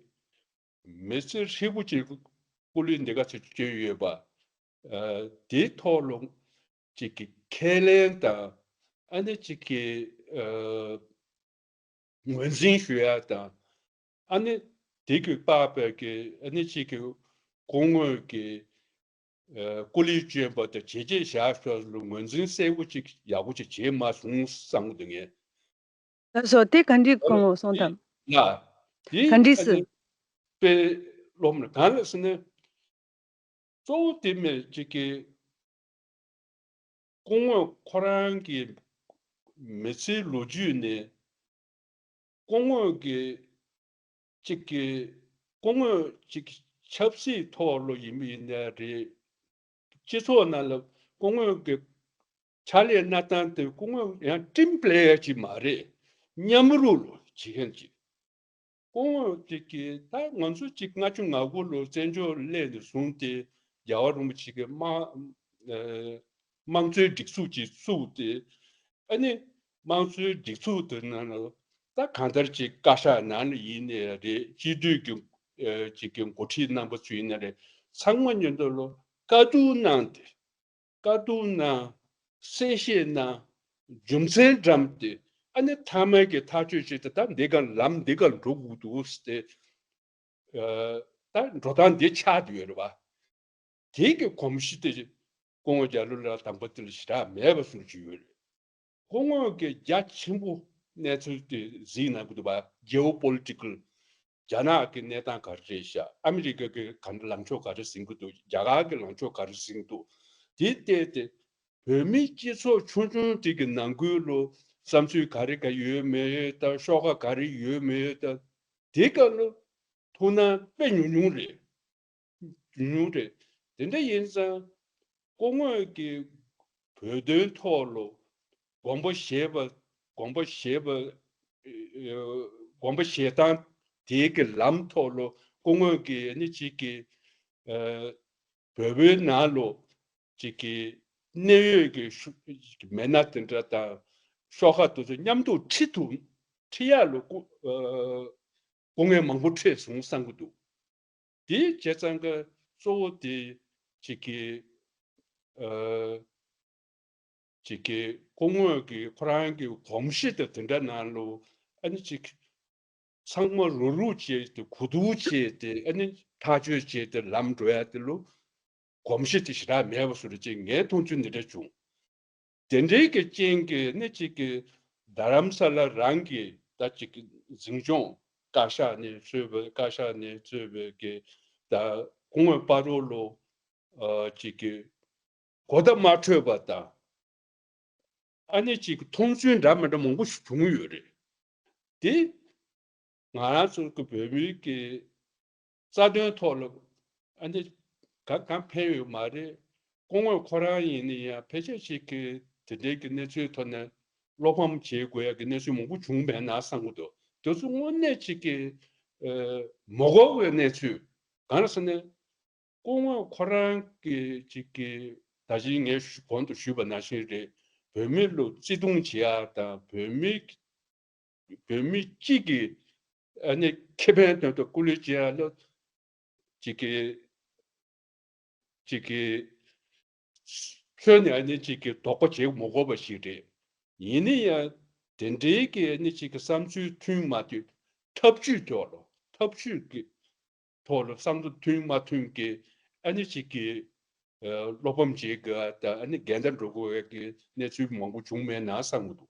མི་ཚེ་ཧྲིལ་པོ་ཅིག་སྐུ་ལུས་འདི་ག་ཚོད་བསྐྱོན་ཡོད་པ། ཨ་དེའི་ཐོག་ལ་ཅིག་གི་ཁས་ལེན་དང་ཨ་ནི་ཅིག་གི་ཨ་ངོས་འཛིན་ཞུ་ཡ་དང་ཨ་ནི་དེ་གི་པགས་པའི་གི་ཨ་ནི་ཅིག་གི་སྐུ་ངོ་གི་ཨ་སྐུ་ལུས་བསྐྱོན་པ་དང་བྱས་རྗེས་བཞག་ཕྱོགས་ལ་ངོས་འཛིན་གསལ་པོ་ཅིག་ཡག་པོ་ཅིག་བྱས་མ་སོང་བསམ་གི་འདུག་ངས། ལགས་སོ། དེ་ག་འདྲའི་སྐུ་ངོ་གསུངས་དམ། ལ། དེ་ག་འདྲས་ཨ་ནི་སེ། དཔེ་སློབ་ན་གང་ལ་ཟེར་ན། གཙོ་བོ་དེ་མེད་ཅིག་གི་སྐུ་ངོ་ཁོ་རང་གི་མི་ཚེའི་ལོ་རྒྱུས་ནས་སྐུ་ངོ་གི་ཅིག་གི་སྐུ་ངོ་ཅིག་ཆབ་སྲིད་ཐོག་ལ་ཡིན་པ་ཡིན་ན་རེད། སྤྱི་ཚོགས་ནང་ལ་སྐུ་ངོ་གི་ཕྱག་ལས་གནང་སྟངས་དེ་སྐུ་ངོ་ཡང་ཀྲིམ་པླེ་ཡར་ཅིག་མ་རེད། མཉམ་རུབ་ལོ་བྱེད་མཁན་ཅིག་སྐུ་ངོ་ཅིག་གིས་ད་ང་ཚོ་ཅིག་ལྔ་བཅུ་ང་དགུ་ལོ་བཙན་བྱོལ་སླེབས་ནས་བཟུང་སྟེ་རྒྱལ་བ་རིན་པོ་ཆེ་གི་དམངས་ཨ་དམངས་གཙོའི་སྒྲིག་འཛུགས་ཅིག་བཙུགས་ཏེ་ཨ་ནི་དམངས་གཙོའི་སྒྲིག་འཛུགས་དེ་ནང་ལ་ད་གང་ལྟར་ཅིག་བཀའ་ཤག་ནང་ལ་ཡིན་ནའི་རེད། སྤྱི་འཐུས་ཀྱི་ཨ་ཅིག་གི་འགོ་ཁྲིད་རྣམ་པ་ཚོ་ཡིན་ན་རེད། ཚང་མ་མཉམ་དུ་ལ་བཀའ་བསྡུར་གནང་སྟེ། བཀའ་བསྡུར་གནང་། གསལ་བཤད་གནང་། རྒྱུ་མཚན་བཀྲམ་སྟེ་ཨ་ནི་མཐའ་མའི་གི་ཐག་གཅོད་བྱེད་དེ་ད་འདི་ག་ལམ་འདི་ག་འགྲོ་དགོས་འདུག་ཟེར་ཏེ་ཨ་ད་འགྲོ་སྟངས་འདི་ཆགས་བསྡད་ཡོད་རེད་བ། དེ་གི་གོམས་གཤིས་དེ་སྐུ་ངོ་རྒྱ་ལོ་ལགས་དང་པོ་དེ་ལ་ཞེ་དྲག་མེད་པ་བཟོ་གི་ཡོད་རེད། སྐུ་ངོ་གི་རྒྱ་ཆེན་པོ་གནས་ཚུལ་དེ་གཟིགས་གནང་གི་འདུག་བ། Geopolitical། རྒྱ་ནག་གི་གནས་སྟངས་ག་རེ་རེད་ཤག་ཨ་མི་རི་ཀ་གི་ག་འདྲ་ལངས་ཕྱོགས་ག་རེ་ཟིན་གི་འདུག་རྒྱ་གར་གི་ལངས་ཕྱོགས་ག་རེ་ཟིན་གི་འདུག་དེ་བལྟས་ཏེ་བོད་མི་སྤྱི་ཚོགས་ཆུང་ཆུང་དེ་གི་ནང་ཁུལ་ལ་བསམ་ཚུལ་ག་རེ་ག་ཡོད་མེད་དང་ཤོག་ཁག་ག་རེ་ཡོད་མེད་དང་དེ་ག་ལ་ཐུགས་སྣང་དཔེ་ཉུང་ཉུང་རེད། ཉུང་ཉུང་རེད། དེ་འདྲ་ཡིན་ཙང་སྐུ་ངོ་གི་བོད་དོན་ཐོག་ལ་དགོངས་པ་བཞེས་པ་དགོངས་པ་བཞེས་པ་ཨ་དགོངས་པ་བཞེས་སྟངས་དེའི་གི་ལམ་ཐོག་ལ་སྐུ་ངོ་གི་ནི་གཅིག་གི་ཨ་བོད་པའི་ནང་ལ་གཅིག་གི་གནད་ཡོད་ཀྱི་ཤུ་མི་སྣ་དེ་འདྲ་དང་ཤོག་ཁག་དེ་ཚོ་མཉམ་དུ་ཁྲིད་ཐུབ་ཁྲིད་ཡག་ལ་སྐུ་ཨ་སྐུ་ངལ་མང་པོ་འཕྲད་སོང་བསམ་གྱི་འདུག་དེའི་བྱས་ཙང་གི་གཙོ་བོ་དེ་གཅིག་གི་ཨ་གཅིག་གི་སྐུ་ངོ་གི་ཁོ་རང་གི་གོམས་གཤིས་དེ་དེ་འདྲ་ནང་ལ་ཨ་ནི་གཅིག་ ཚང་མ་རུག་རུག་བྱས་ཏེ་གུ་དུག་བྱས་ཏེ་ཨ་ནི་ཐག་གཅོད་བྱས་ཏེ་ལམ་འགྲོ་ཡ་དེ་ལུ་གོམས་གཤིས་དེ་ཞེ་དྲག་མེད་པ་བཟོ་འདྲ་ཅིག་ངའི་མཐོང་ཚུལ་འདི་འདྲ་བྱུང་། དེ་འདྲའི་གི་རྐྱེན་གྱིས་ནི་ཅིག་གི་རྡ་རམ་ས་ལ་རང་གི་ད་ཅིག་གི་འཛིན་སྐྱོང་བཀའ་ཤག་ནས་གཙོས་པའི་བཀའ་ཤག་ནས་གཙོས་པའི་གི་ད་སྐུ་ངོ་སྤ་རོ་ལུ་ཨ་ཅིག་གི་གོ་བརྡ་མ་འཕྲོད་པ་དང་། ཨ་ནི་ཅིག་མཐོང་ཚུལ་འདྲ་མི་འདྲ་མང་པོ་ཞིག་བྱུང་ཡོད་རེད། དེ་ང་རང་ཚོ་གི་བོད་མིའི་གི་རྩ་དོན་ཐོག་ལ་ཨ་ནི་ག་གང་ཕན་ཡོད་མ་རེད། སྐུ་ངོ་ཁོ་རང་ཡིན་ན་ཡང་ཕལ་ཆེར་ཅིག་གི་དེ་འདྲའི་གི་གནས་ཚུལ་ཐོག་ནས་བློ་ཕམ་བྱེད་དགོས་ཡ་གི་གནས་ཚུལ་མང་པོ་བྱུང་མེད་ན་བསམ་གི་འདུག་དེ་ཚོ་དངོས་གནས་ཅིག་གི་ཨ་མ་གོ་བའི་གནས་ཚུལ་གང་རེད་ཟེར་ན། སྐུ་ངོ་ཁོ་རང་གི་ཅིག་གི་ད་གིན་ངས་ཞུ་གོང་དུ་ཞུས་པ་ནང་བཞིན་རེད། བོད་མི་ལ་བརྩི་མཐོང་བྱེད་ཡ་དང་བོད་མི་བོད་མི་གཅིག་གི་ཨ་ནི་ཁེ་ཕན་དོན་དུ་སྐུ་ལས་བྱེད་ཡ་ལ་ཅིག་གི་ཅིག་གི་ཁྱོན་ནས་ཨ་ནི་ཅིག་གི་དོགས་པ་བྱེད་མ་དགོས་པ་ཞིག་རེད། ཡིན་ན་ཡང་དེ་འདྲའི་གི་ཨ་ནི་ཅིག་གི་བསམ་ཚུལ་མཐུན་མ་མཐུན་ཐབས་ཇུས་ཐོག་ལ་ཐབས་ཇུས་ཀྱི་ཐོག་ལ་བསམ་བློ་མཐུན་མ་མཐུན་གྱི་ཨ་ནི་ཅིག་གི་ཨ་བློ་ཕམ་བྱེད་དགོས་དང་ཨ་ནི་འགལ་ཟླ་འགྲོ་དགོས་ཀྱི་གནས་ཚུལ་མང་པོ་བྱུང་མེད་ན་བསམ་གྱི་འདུག་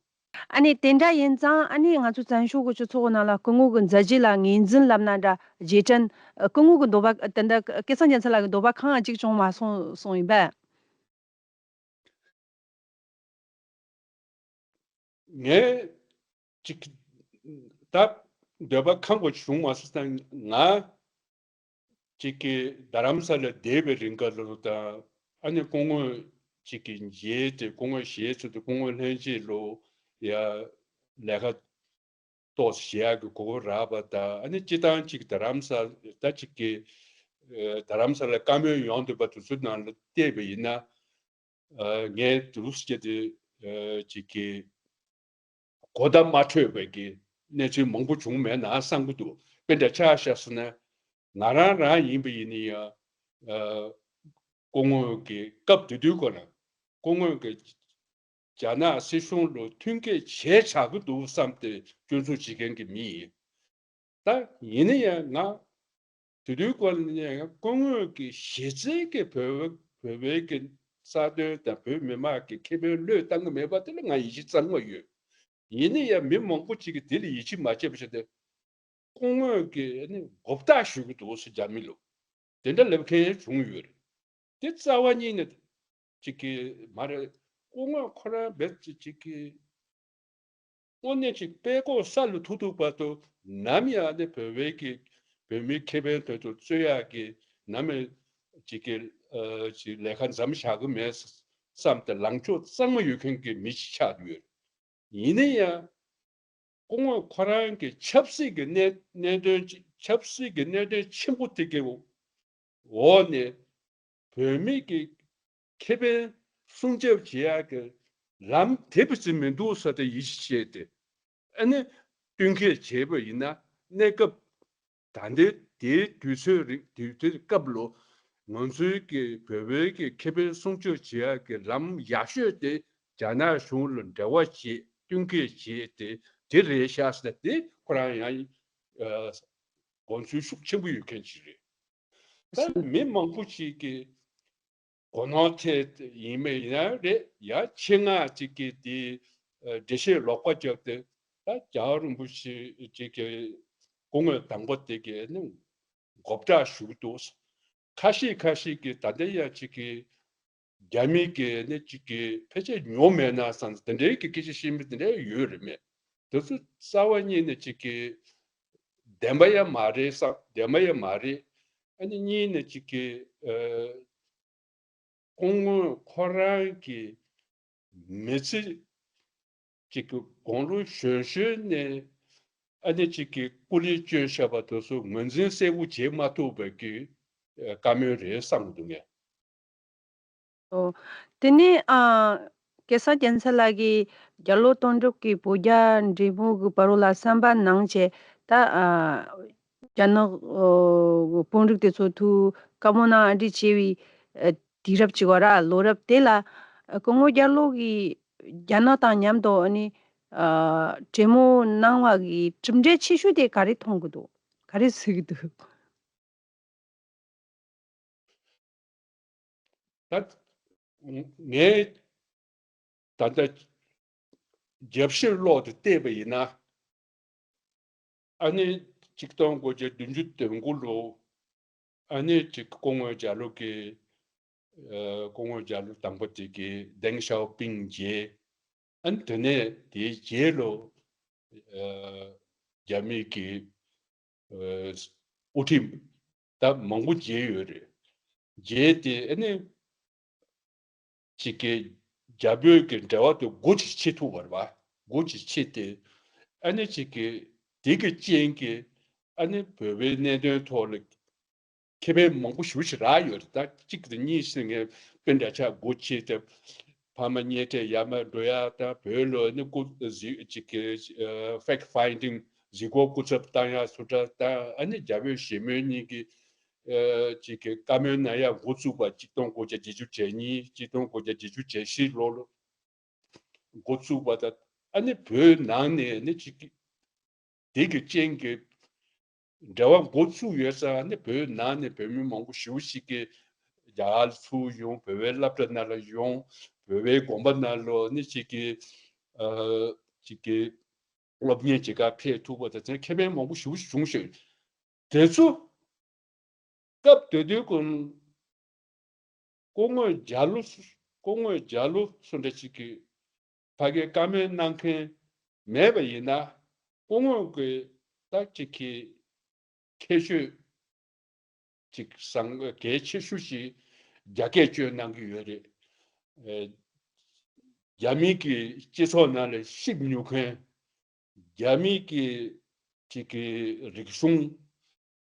ཨ་ནི་དེ་འདྲ་ཡིན་ཙང་ཨ་ནི་ང་ཚོ་བཙན་བྱོལ་གྱི་སྤྱི་ཚོགས་ནང་ལ་སྐུ་ངོ་གི་མཛད་རྗེས་ལ་ངོས་འཛིན་ལབ་ན་འདྲ་རྗེས་དྲན་སྐུ་ངོ་གི་འདོད་པ་དེ་འདྲ་སྐལ་བཟང་རྒྱལ་མཚན་ལགས་ཀྱི་འདོད་པ་གང་ཡང་གཅིག་བྱུང་མ་སོང་སོང་ཡིན་པས། ངས་ཅིག་ད་འདོད་པ་ཁེངས་པོ་བྱུང་མ་སོང་ཙང་ང་ཅིག་གི་རྡ་རམ་ས་ལ་བསྡད་པའི་རིང་ག་ལོ་དང་ཨ་ནི་སྐུ་ངོ་ཅིག་གི་མཇལ་ཏེ་སྐུ་ངོ་ཞལ་ཚུད་དེ་སྐུ་ངོ་ལྷན་རྒྱས་ལོ་ཡ་ལས་ཀ་ཏོག་ཙམ་བྱེད་ཡག་གི་གོ་སྐབས་རག་པ་དང་ཨ་ནི་སྤྱི་བཏང་ཅིག་རྡ་རམ་ས་ད་ཅིག་གི་རྡ་རམ་ས་ལ་བཀའ་མོལ་ཡོང་འདོད་པ་དེ་ཚོའི་ནང་ལ་བལྟས་པ་ཡིན་ན། ངས་དུས་སྐབས་དེ་ཅིག་གི་གོ་བརྡ་མ་འཕྲོད་པའི་གི་གནས་ཚུལ་མང་པོ་བྱུང་མེད་ན་བསམ་གྱི་འདུག་དཔེ་འདྲ་ཆ་བཞག་སོང་ན་ང་རང་རང་ཡིན་པ་ཡིན་ན་ཡང་སྐུ་ངོ་གི་སྐབས་དེ་དུས་ཀ་ལ་སྐུ་ངོ་གི་རྒྱ་ནག་སྲིད་གཞུང་ལ་མཐུན་རྐྱེན་བྱས་བཞག་གི་འདུག་བསམ་སྟེ་སྐྱོན་འཛུགས་བྱེད་མཁན་གྱི་མི་ཡིན། ད་ཡིན་ན་ཡང་ང་དེ་དུས་སྐོར་ནས་ཡང་སྐུ་ངོ་གི་གཞི་རྩའི་གི་བོད་བོད་པའི་གི་རྩ་དོན་དང་བོད་མི་མང་གི་ཁེ་ཕན་བློས་བཏང་གི་མེད་པ་དེ་ལ་ང་ཡིད་ཆེས་གཙང་མ་ཡོད། ཡིན་ན་ཡང་མི་མང་པོ་ཅིག་གིས་དེ་ལ་ཡིད་ཆེས་མ་བྱས་པ་བྱས་ཏེ་སྐུ་ངོ་གི་ནི་མགོ་བཏགས་ཞུ་གི་འདུག་ཟེར་རྒྱ་མི་ལ་དེ་འདྲ་ལབ་མཁན་བྱུང་ཡོད་རེད། དེ་རྩ་བ་ཉིད་ནས་ཅིག་གི་མ་རེད། སྐུ་ངོ་ཁོ་རང་རྦད་ཅིག་ཅིག་གི་དངོས་གནས་ཅིག་དཔྲལ་ལྐོག་ས་ལ་ཐུག་ཐུག་བར་དུ་ནམ་ཡང་ནི་བོད་པའི་གི་བོད་མིའི་ཁེ་ཕན་དོན་དུ་རྩོད་ཡག་གི་ནམ་ཡང་ཅིག་གི་ཨ་ཅིག་ལས་ཀ་མཚམས་བཞག་གི་མེད་བསམ་སྟེ་ལངས་ཕྱོགས་གཙང་མ་ཡོད་མཁན་གྱི་མི་ཞིག་ཆགས་ཡོད། ཡིན་ན་ཡང་སྐུ་ངོ་ཁོ་རང་གི་ཆབ་སྲིད་ཀྱི་གནད་གནད་དོན་ཅིག་ཆབ་སྲིད་ཀྱི་གནད་དོན་ཆེན་པོ་དེ་གི་འོག་ནས་བོད་མི་གི་ཁེ་ཕན་སྲུང་སྐྱོབ་བྱེད་ཡག་གི་ལམ་དེ་བས་ཙམ་མི་འདུག་ཟེར་ཏེ་ཡིད་ཆེས་བྱས་ཏེ་ཨ་ནི་བསྟུན་མཁས་བྱས་པ་ཡིན་ན་གནས་སྐབས་ད་ལྟའི་དེའི་དུས་ཚོད་རིང་དུས་ཚོད་སྐབས་ལ་ང་ཚོའི་གི་བོད་པའི་གི་ཁེ་ཕན་སྲུང་སྐྱོབ་བྱེད་ཡག་གི་ལམ་ཡག་ཤོས་དེ་རྒྱ་ནག་གཞུང་ལ་འབྲེལ་བ་བྱེད་བསྟུན་མཁས་བྱེད་དེ་དེ་རེད་ཤག་ཟེར་དེ་ཁོ་རང་ཡང་ཨ་དགོངས་ཚུལ་ཤུགས་ཆེན་པོ་ཡོད་མཁན་ཅིག་རེད། ད་མི་མང་པོ་ཞིག་གིས་གོ་ནོར་ཐེབས་ཡིན་མིན་ཡིན་ན་རེད་ཡ། ཆེད་མངགས་ཅིག་གིས་དེ་ཨ་འགྲེལ་བཤད་ལོག་པ་བརྒྱབ་སྟེ་ད་རྒྱལ་བ་རིན་པོ་ཆེ་ཅིག་གི་སྐུ་ངོ་དང་པོ་དེ་གི་ནི་མགོ་བཏགས་ཞུ་གི་འདུག་ཁ་ཤས་ཁ་ཤས་ཀྱིས་ད་ལྟ་ཡང་ཅིག་གི་རྒྱ་མི་གི་ནི་ཅིག་གི་ཕལ་ཆེར་ཉོ་མེད་ན་བསམ་དེ་འདྲའི་གི་སྐད་ཆ་བཤད་མི་དེ་འདྲ་ཡོད་རེད་མེད། དེ་ཚོ་རྩ་བ་ཉིད་ནས་ཅིག་གི་བདེན་པ་ཡང་མ་རེད་བསམ། བདེན་པ་ཡང་མ་རེད། ཨ་ནི་གཉིས་ནས་ཅིག་གི་ཨ་སྐུ་ངོ་ཁོ་རང་གི་མི་ཚེ་གཅིག་གི་དགུང་ལོ་གཞོན་གཞོན་ནས་ཨ་ནི་གཅིག་གི་སྐུ་ལས་བསྐྱོན་བཞག་པ་དེ་ཚོ་ངོས་འཛིན་གསལ་པོ་བྱེད་མ་ཐུབ་པའི་གི་ཨ་བཀའ་མོལ་རེད་བསམ་གྱི་འདུག་ངས། ཨོ། དེ་ནས་ཨ་གེ་སར་རྒྱལ་མཚན་ལགས་ཀྱིས་རྒྱ་ལོ་སྟོང་དྲུག་གི་བོད་རྒྱ་འབྲེལ་མོལ་གྱི་བར་ལ་བསམ་པ་གནང་བྱས་ད་ཨ་རྒྱ་ནག་ཨོ་དཔོན་རིགས་དེ་ཚོ་ཐུག་བཀའ་མོལ་གནང་ཨ་འདྲ་བྱས་པའི་ཨ་དུས་རབས་ཅིག་བ་ར་ལོ་རབས་དེ་ལ་ཨ་སྐུ་ངོ་རྒྱ་ལོ་གིས་རྒྱ་ནག་དང་མཉམ་དུ་ཨ་ནི་ ཨ་གྲོས་མོལ་གནང་བ་གི་གྲུབ་འབྲས་ཆེ་ཤོས་དེ་ག་རེ་མཐོང་གི་འདུག་ག་རེ་གཟིགས་ཀྱི་འདུག་ད་ངས་ད་ལྟ་རྒྱབ་བཤེར་ཀློག་དེ་བལྟས་པ་ཡིན་ན། ཨ་ནི་ཆིག་སྟོང་དགུ་བརྒྱ་བདུན་ཅུ་དོན་དགུ་ལོ། ཨ་ནི་ཅིག་སྐུ་ངོ་རྒྱ་ལོ་གི་ཨ་སྐུ་ངོ་རྒྱ་ལོ་དང་པོ་དེ་གི་ཌེང་ཞའོ་ཕིང་མཇལ། ཨ་ནི་དེ་ནས་དེའི་རྗེས་ལོ་ཨ་རྒྱ་མི་གི་ཨ་དབུ་ཁྲིད་ད་མང་པོ་མཇལ་ཡོད་རེད། མཇལ་ཏེ་ཨ་ནི་ཅིག་གི་རྒྱ་བོད་ཀྱི་འབྲེལ་བ་དེ་སྒོ་ཅིག་ཕྱེ་ཐུབ་པ་རེད་པ། སྒོ་ཅིག་ཕྱེ་སྟེ་ཨ་ནི་ཅིག་གི་དེ་གི་རྐྱེན་གྱིས་ཨ་ནི་བོད་པའི་གནད་དོན་ཐོག་ལ་ཁེ་ཕན་མང་པོ་ཞེ་པོ་ཅིག་རག་ཡོད་རེད། ད་གཅིག་དང་གཉིས་ཤིག་ངས་དཔེ་འདྲ་ཆགས་སྒོ་ཕྱེ་སྟེ་ཕ་མ་གཉེན་འཕྲད་ཡར་མར་འགྲོ་ཡ་དང་བོད་ལ་ནི་སྐུ་གཟིགས་ཅིག་གི་ཕེག་ཕའིན་ཌིང་གཟིགས་སྐོར་སྐུ་ཚབ་བཏང་ཡ་སུ་འདྲ་དང་ཨ་ནི་རྒྱ་བོད་ཞི་མོལ་གཉིས་ཀྱི་ཨ་ཅིག་གི་བཀའ་མོལ་གནང་ཡ་འགོ་བཙུགས་པ་ཆིག་སྟོང་དགུ་བརྒྱ་བརྒྱད་ཅུ་གྱ་གཉིས་ཆིག་སྟོང་དགུ་བརྒྱ་བརྒྱད་ཅུ་གྱ་བཞི་ལོ་ལ་འགོ་བཙུགས་པ་དང་ཨ་ནི་བོད་ནང་ནས་ནི་ཅིག་གི་དེ་གི་རྐྱེན་གྱིས་འབྲེལ་བ་འགོ་བཙུགས་ཡོད་ཙང་ནི་བོད་ནང་ནས་བོད་མི་མང་པོ་ཞེ་པོ་ཞིག་གིས་རྒྱ་གར་ལ་ཚུར་ཡོང་བོད་པའི་སློབ་གྲྭ་ནང་ལ་ཡོང་བོད་པའི་དགོན་པ་ནང་ལ་ནི་ཅིག་གི་ཨ་ཅིག་གི་སློབ་གཉེར་བྱེད་གར་ཕེབས་ཐུབ་པ་དང་དེ་ཁེ་ཕན་མང་པོ་ཞེ་པོ་ཞིག་བྱུང་ཞིང་། དེ་ཚོ་སྐབས་དེ་དུས་ཀུན་སྐུ་ངོ་རྒྱ་ལོ་སྐུ་ངོ་རྒྱ་ལོ་སུ་འདྲ་ཅིག་གིས་ཕ་གིའི་བཀའ་མོལ་གནང་མཁན་མེད་པ་ཡིན་ན་སྐུ་ངོ་གི་ད་ཅིག་གི་ཁྱད་ཆོས་ཅིག་བཟང་གལ་ཆེ་ཤོས་ཤིག་རྒྱ་སྐད་སྐྱོན་གནང་གི་ཡོད་རེད། ཨེ། རྒྱ་མི་གི་སྤྱི་ཚོགས་ནང་ལ་ཤེས་མྱོང་མཁན། རྒྱ་མི་གི་ཅིག་གི་རིག་གཞུང་།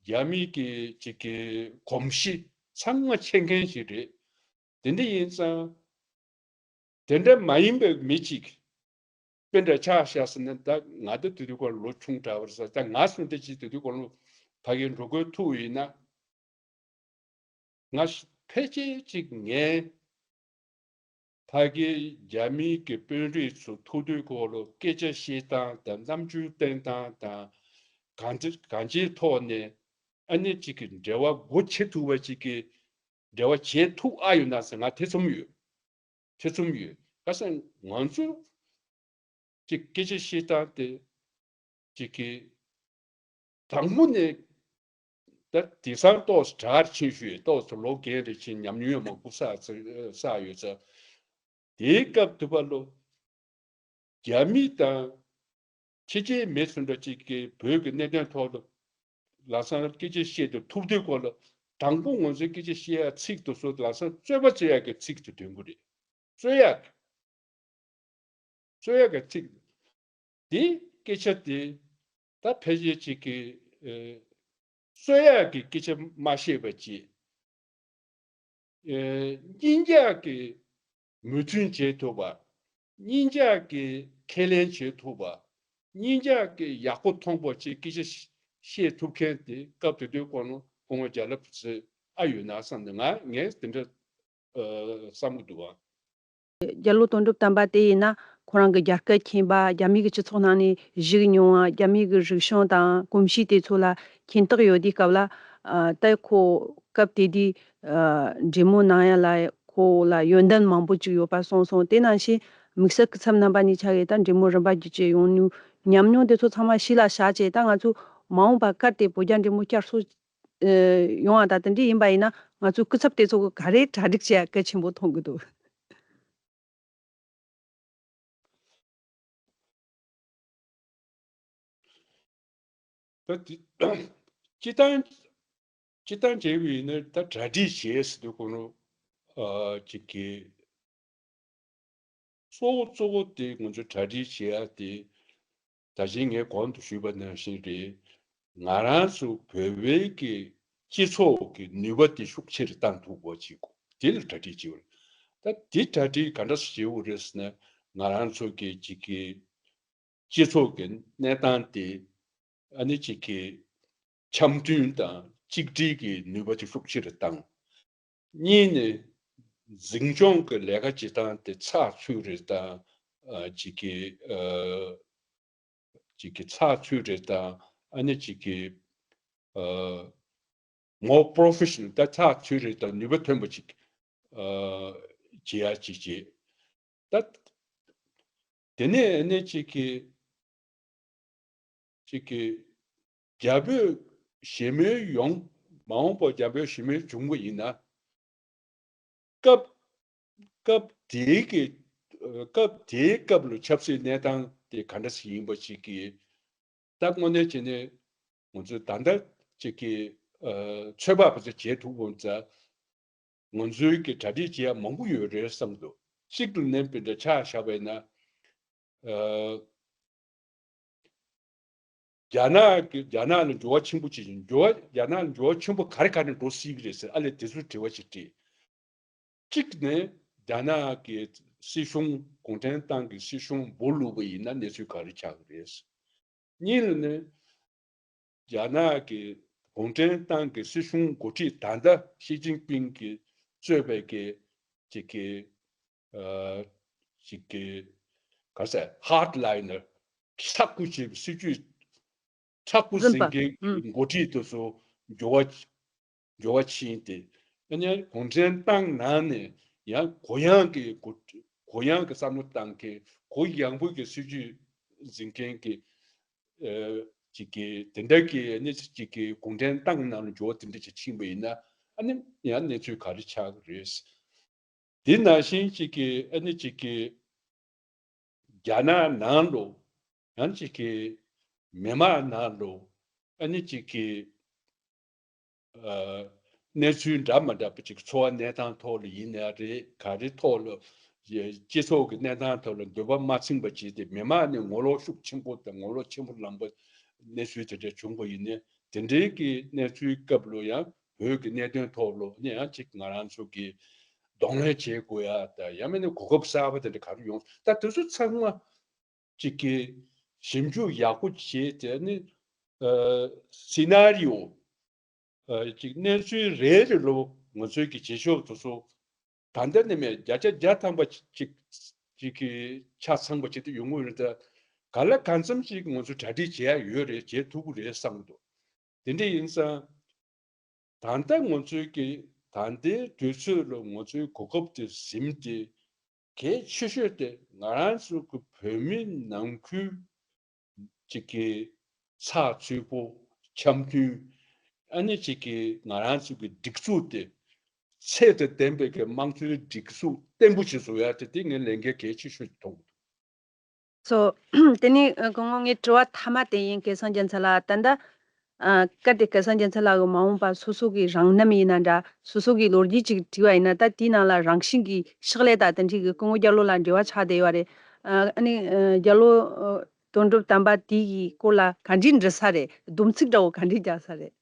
རྒྱ་མི་གི་ཅིག་གི་གོམས་གཤིས་ཚང་མ་མཁྱེན་མཁན་ཞིག་རེད། དེ་འདྲ་ཡིན་ཙང་དེ་འདྲ་མ་ཡིན་པའི་མི་ཅིག་དཔེ་འདྲ་ཆགས་བཞག་ཟེར་ན་ད་ང་ད་དེ་དུས་ཁོ་ལོ་ཆུང་དྲགས་པ་རེད་ཟེར། ད་ང་སུ་འདྲ་ཅིག་དེ་དུས་ཁོ་ལོ་ཕ་གིར་འགྲོ་དགོས་ཐུག་ཡིན་ན། ང་ཕལ་ཆེར་ཅིག་ངས་ཕ་གིའི་རྒྱ་མིའི་གི་དཔོན་རིགས་ཚོ་ཐུག་དུས་སྐོར་ལ་སྐད་ཆ་བཤད་སྟངས་དང་རྣམ་འགྱུར་བསྟན་སྟངས་དང་གང་ཅི་གང་ཅིའི་ཐོག་ནས་ཨ་ནི་ཅིག་གི་འབྲེལ་བ་སྒོ་ཕྱེ་ཐུབ་པ་ཅིག་གི་འབྲེལ་བ་བྱེད་ཐུབ་ཨ་ཡོད་ན་ཟེར་ང་ཐེ་ཚོམ་ཡོད། ཐེ་ཚོམ་ཡོད། ཁ་སང་ང་ཚོ་ཅིག་སྐད་ཆ་བཤད་སྟངས་དེ་ཅིག་གི་དང་པོ་ནས་ད་དེང་སང་ཏོག་ཙམ་དྲག་ཕྱིན་ཞུ་ཡས་ཏོག་ཙམ་ལོ་རྒན་རེ་ཕྱིན་ཉམས་མྱོང་ཡང་མང་པོ་བསགས་བསགས་ཡོད་ཙང་དེའི་སྐབས་དུ་བ་ལོ་རྒྱ་མི་དང་ཕྱི་རྒྱལ་མི་སུ་འདྲ་ཅིག་གིས་བོད་ཀྱི་གནད་དོན་ཐོག་ལ་ལམ་སང་སྐད་ཆ་བཤད་དུ་ཐུབ་དུས་སྐོར་ལ་དང་པོ་ང་ཚོའི་སྐད་ཆ་བཤད་ཡ་ཚིག་དུ་སོ་ལམ་སང་རྩོད་པ་རྩོད་ཡ་གི་ཚིག་དུ་འདོན་གི་རེད། རྩོད་ཡ་གི་རྩོད་ཡ་གི་ཚིག་དེ་སྐད་ཆ་དེ་ད་ཕལ་ཆེར་ཅིག་གི་ཨེ་རྩོད་ཡ་གི་སྐད་ཆ་མ་བཤད་པ་ཅིག་ཨེ་གཉིས་ཆ་གི་མོས་མཐུན་བྱེད་ཐུབ་པ། གཉིས་ཆ་གི་ཁས་ལེན་བྱེད་ཐུབ་པ། གཉིས་ཆ་གི་ཡག་པོ་མཐོང་པ་ཅིག་སྐད་ཆ་བཤད་ཐུབ་མཁན་དེ་སྐབས་དེ་དུས་ཁོ་ན་སྐུ་ངོ་རྒྱ་ལོ་ཚེ་ཨ་ཡོད་ན་བསམ་ནས་ང་ངས་དེ་འདྲ་ཨ་བསམ་གི་འདུག་ཨ། རྒྱ་ལོ་དོན་གྲུབ་དམ་པ་དེ་ཡིན་ན་ཁོ་རང་གི་རྒྱལ་ཁབ་མཁྱེན་པ། རྒྱ་མི་གི་སྤྱི་ཚོགས་ནང་ནས་བཞུགས་མྱོང་བ། རྒྱ་མི་གི་རིག་གཞུང་དང་གོམས་གཤིས་དེ་ཚོ་ལ་མཁྱེན་རྟོགས་ཡོད་དུས་སྐབས་ལ་ཨ་ད་ཁོ་སྐབས་དེ་དུས་ཨ་འབྲེལ་མོལ་གནང་ཡ་ལ་ཁོ་ལ་ཡོན་ཏན་མང་པོ་ཅིག་ཡོད་པ་གསུངས་སོང་། དེ་ནང་བཞིན་དམིགས་བསལ་སྐུ་ཚབ་རྣམ་པ་གཉིས་ཆ་གིས་ད་འབྲེལ་མོལ་རིམ་པ་བརྒྱུད་བྱས་ཡོང་མྱོང་ཉམས་མྱོང་དེ་ཚོ་ཚང་མ་གཞི་ལ་བཞག་བྱས་ད་ང་ཚོ་མ་འོངས་པ་གལ་ཏེ་བོད་རྒྱ་འབྲེལ་མོལ་བསྐྱར་གསོ་ཨ་ཡོང་བ་དང་དེ་འདྲ་ཡིན་པ་ཡིན་ན་ང་ཚོའི་སྐུ་ཚབ་དེ་ཚོ་གིས་ག་རེ་གྲ་སྒྲིག་བྱེད་ཡ་གལ་ཆེན་པོ་མཐོང་གི་འདུག་ད་དེ་སྤྱི་བཏང་སྤྱི་བཏང་བྱས་པ་ཡིན་ན་ད་གྲ་སྒྲིག་བྱས་ཟེར་དུས་ཁོ་ནོ་ཨ་ཅིག་གི་གཙོ་བོ་གཙོ་བོ་དེ་ང་ཚོ་གྲ་སྒྲིག་བྱེད་ཡ་དེ་ད་གིན་ངས་གོང་དུ་ཞུས་པ་ནང་བཞིན་རེད། ང་རང་ཚོ་བོད་པའི་གི་སྤྱི་ཚོགས་ཀྱི་ནུས་པ་དེ་ཤུགས་ཆེ་རུ་བཏང་ཐུབ་པ་ཅིག་དེ་ལ་གྲ་སྒྲིག་བྱེད་དགོས་རེད། ད་དེ་གྲ་སྒྲིག་ག་འདྲ་བྱེད་དགོས་རེད་ཟེར་ན་ང་རང་ཚོ་གི་ཅིག་གི་སྤྱི་ཚོགས་ཀྱི་གནས་སྟངས་དེ་ཨ་ནི་ཅིག་གི་འཆམ་མཐུན་དང་གཅིག་སྒྲིལ་གྱི་ནུས་པ་དེ་ཤུགས་ཆེ་རུ་བཏང་། གཉིས་ནས་འཛིན་སྐྱོང་གི་ལས་ཀ་བྱེད་སྟངས་དེ་ཚགས་ཚུད་རེ་དང་ ཨ་ཅིག་གི་ཨ་ཅིག་གི་ཚགས་ཚུད་རེད་དང་ཨ་ནི་ཅིག་གི་ཨ་more professional ད་ཚགས་ཚུད་རེད་དང་ནུས་པ་ཐོན་པ་ཅིག་ཨ་བྱེད་ཡ་ཅིག་བྱེད། ད་དེ་ནས་ཨ་ནི་ཅིག་གི་ཅིག་གི་རྒྱ་བོད་ཞི་མོལ་ཡོང་མ་འོངས་པར་རྒྱ་བོད་ཞི་མོལ་བྱུང་བ་ཡིན་ན། སྐབས་སྐབས་དེའི་གི་ཨ་སྐབས་དེའི་སྐབས་ལ་ཆབ་སྲིད་གནས་སྟངས་དེ་ག་འདྲ་ཞིག་ཡིན་པ་ཞིག་གི་ད་དངོས་གནས་བྱས་ནས་ང་ཚོས་ད་ལྟ་ཅིག་གི་ཨ་ཚོད་དཔག་བྱས་ཚེ་བྱེད་ཐུབ་འོང་ཙང་ང་ཚོའི་གི་གྲ་སྒྲིག་བྱེད་ཡ་མང་པོ་ཡོད་རེད་བསམ་འདུག་གཅིག་ཏུ་ནས་དཔེ་འདྲ་ཆ་བཞག་པ་ཡིན་ན། ཨ། རྒྱ་ནག་གི་རྒྱ་ནག་ལ་འགྱུར་བ་ཆེན་པོ་ཅིག་ཡིན། འགྱུར་བ་རྒྱ་ནག་ལ་འགྱུར་བ་ཆེན་པོ་ག་རེ་ག་རེ་འགྲོ་སྲིད་ཀྱི་རེད་ཟེར་ཨ་ལས་དེ་ཚོའི་དྲི་བ་ཅིག་དྲིས། གཅིག་ནས་རྒྱ་ནག་གི་སྲིད་གཞུང་གུང་ཁྲན་ཏང་གི་སྲིད་གཞུང་འབུ་བླུགས་པ་ཡིན་ན་གནས་ཚུལ་ག་རེ་ཆགས་ཀྱི་རེད། གཉིས་ལ་ནི་རྒྱ་ནག་གི་གུང་ཁྲན་ཏང་གི་སྲིད་གཞུང་འགོ་ཁྲིད་ད་ལྟ་ཞི་ཅིན་ཕིང་གིས་གཙོས་པའི་གི་ཅིག་གི་ཨ་ཅིག་གི་ག་ཟེར་ཧར་ཌི་ལའི་ནར་ཚ་ཁུ་ཅིག་སྲིད་ཇུས་ཚ་ཁུ་འཛིན་པ། འཛིན་མཁན་ཨུམ། གྱི་འགོ་ཁྲིད་དེ་ཚོ་འགྱུར་བ་འགྱུར་བ་ཕྱིན་ཏེ་ཨ་ནི་གུང་ཁྲན་ཏང་ནང་ནས་ཡང་གུ་ཡངས་ཀྱི་གུ་གུ་ཡངས་ཀྱི་བསམ་བློ་བཏང་མཁན་གུ་ཡངས་པོ་གི་སྲིད་ཇུས་འཛིན་མཁན་གྱི་ཨ་ཅིག་གི་དེ་འདྲ་གི་ཨ་ནི་ཅིག་གི་གུང་ཁྲན་ཏང་ནང་ལ་འགྱུར་བ་དེ་འདྲ་ཅིག་ཕྱིན་པ་ཡིན་ན་ཨ་ནི་ཡང་གནས་ཚུལ་ག་རེ་ཆགས་ཀྱི་རེད། དེ་ནང་བཞིན་ཅིག་གི་ཨ་ནི་ཅིག་གི་རྒྱ་ནག་ནང་ལོ་ཡང་ཅིག་གི་མི་མང་ནང་ལོ་ཨ་ནི་ཅིག་གི་ཨ་གནས་ཚུལ་འདྲ་མ་འདྲ་པོ་ཅིག་འཚོ་བ་གནས་སྟངས་ཐོག་ལ་ཡིན་ན་རེད་ག་རེ་ཐོག་ལ་སྤྱི་ཚོགས་ཀྱི་གནས་སྟངས་ཐོག་ལ་འདོད་པ་མ་ཚིམ་པ་བྱས་ཏེ་མི་མང་ནས་ངོ་ལོག་ཤུགས་ཆེན་པོ་དང་ངོ་ལོག་ཆེན་པོ་ལངས་པ་གནས་ཚུལ་དེ་འདྲ་བྱུང་བ་ཡིན་ན་དེ་འདྲའི་གི་གནས་ཚུལ་སྐབས་ལ་ཡང་བོད་ཀྱི་གནད་དོན་ཐོག་ལ་ནས་ཡང་ཅིག་ང་རང་ཚོ་གི་གདོང་ལེན་བྱེད་དགོས་ཡ་དང་ཡང་མིན་ན་གོ་སྐབས་གསར་པ་དེ་འདྲ་ག་རེ་ཡོང་ད་དེ་ཚོ་ཚང་མ་ཅིག་གི་ཞིབ་འཇུག་ཡག་པོ་བྱས་དེ་ནི་སི་ན་རི་ཡོ་ཅིག་གནས་ཚུལ་རེ་རེ་ལོ་ང་ཚོའི་གི་བྱེད་ཕྱོགས་དེ་ཚོ་ད་ལྟ་ནས་མེད་བརྒྱ་ཆ་བརྒྱ་ཐམ་པ་ཅིག་ཅིག་གི་ཆ་ཚང་པ་ཅིག་ཏུ་ཡོང་གི་ཡོད་རེད་ད་ག་ལ་གང་འཚམ་ཅིག་ང་ཚོ་གྲ་སྒྲིག་བྱེད་ཡ་ཡོད་རེད་བྱེད་ཐུབ་ཀྱི་རེད་བསམ་གྱི་འདུག་དེ་འདྲ་ཡིན་ཙང་། ད་ལྟ་ང་ཚོའི་གི་ད་ལྟའི་དུས་ཚོད་ལ་ང་ཚོའི་གོ་སྐབས་དེ་ཟིན་ཏེ་གལ་ཆེ་ཤོས་དེ་ང་རང་ཚོ་གི་བོད་མི་ནང་ཁུལ་ཅིག་གི་ཚགས་ཚུད་པོ་འཆམ་མཐུན་ཨ་ནི་ཅིག་གི་ང་རང་ཚོ་གི་སྒྲིག་འཛུགས་དེ་ཚད་དང་ལྡན་པའི་གི་དམངས་གཙོའི་སྒྲིག་འཛུགས་བརྟན་པོ་ཞིག་བཟོ་ཡ་དེ་དེ་ངའི་ལས་འགན་གལ་ཆེ་ཤོས་མཐོང་གི་འདུག་སོ། དེ་ནས་ཨ་སྐུ་ངོ་ངའི་དྲི་བ་མཐའ་མ་དེ་ཡིན་སྐལ་བཟང་རྒྱལ་མཚན་ལགས་ད་ལྟ་ཨ་སྐབས་དེ་སྐལ་བཟང་རྒྱལ་མཚན་ལགས་ཀྱི་མ་འོངས་པ་སོ་སོ་གི་རང་རྣམ་ཡིན་ན་འདྲ་སོ་སོ་གི་ལོ་རྒྱུས་ཅིག་བྲིས་པ་ཡིན་ན་ད་དེའི་ནང་ལ་རང་བཞིན་གྱི་ཕྱག་ལས་དང་དེ་འདྲའི་གི་སྐུ་ངོ་རྒྱ་ལོ་ལ་འབྲེལ་བ་ཆགས་བསྡད་ཡོད་རེད། ཨ་ནི་ཨ་རྒྱ་ལོ་ཨ་དོན་གྲུབ་དམ་པ་དེ་གི་སྐོར་ལ་ག་འདྲའི་འབྲི་ས་རེད་སྡོམ་ཚིག་འདྲ་བོ་ག་འདྲའི་རྒྱག་ས་རེད།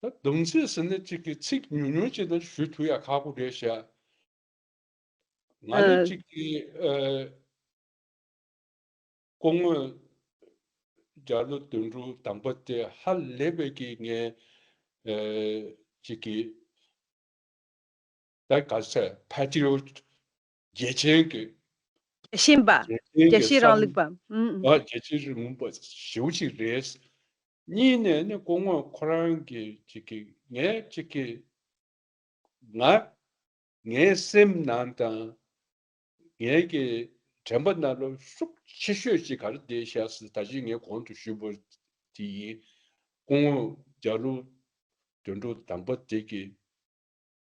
ད་སྡོམ་ཚིག་ཟེར་ན་གཅིག་གི་ཚིག་ཉུང་ཉུང་ཅིག་ད་ཞུ་ཐུབ་ཡ་ཁག་པོ་རེད་ཤག་ང་ནི་ཨ་གཅིག་གི་ཨ་སྐུ་ངོ་རྒྱ་ལོ་དོན་གྲུབ་དམ་པ་དེ་ཧ་ལས་པའི་གི་ངས་ཨ་གཅིག་གི་ད་ག་ཟེར་patriot རྒྱལ་ཆེན་གྱི་རྒྱལ་ཞེན་པ། རྒྱལ་ཆེན་རྒྱལ་གྱི་གཤིས་རིང་བསམ་ལུགས་པ། ཨུམ། ཨ་རྒྱལ་ཆེན་རིང་ལུགས་པ་ཞེ་པོ་ཅིག་རེད། གཉིས་ནས་ནི་སྐུ་ངོ་ཁོ་རང་གི་ཅིག་གི་ངས་ཅིག་གི་ང་ངའི་སེམས་ནང་དང་ངའི་གི་དྲན་པ་ནང་ལ་ཤུགས་ཆེ་ཤོས་ཅིག་ག་རེ་བསྡད་ཤག་ཟེར་ད་ཅི་ངས་གོང་དུ་ཞུས་པ་དེ་ཡིན། སྐུ་ངོ་རྒྱ་ལོ་དོན་གྲུབ་དམ་པ་དེ་གི་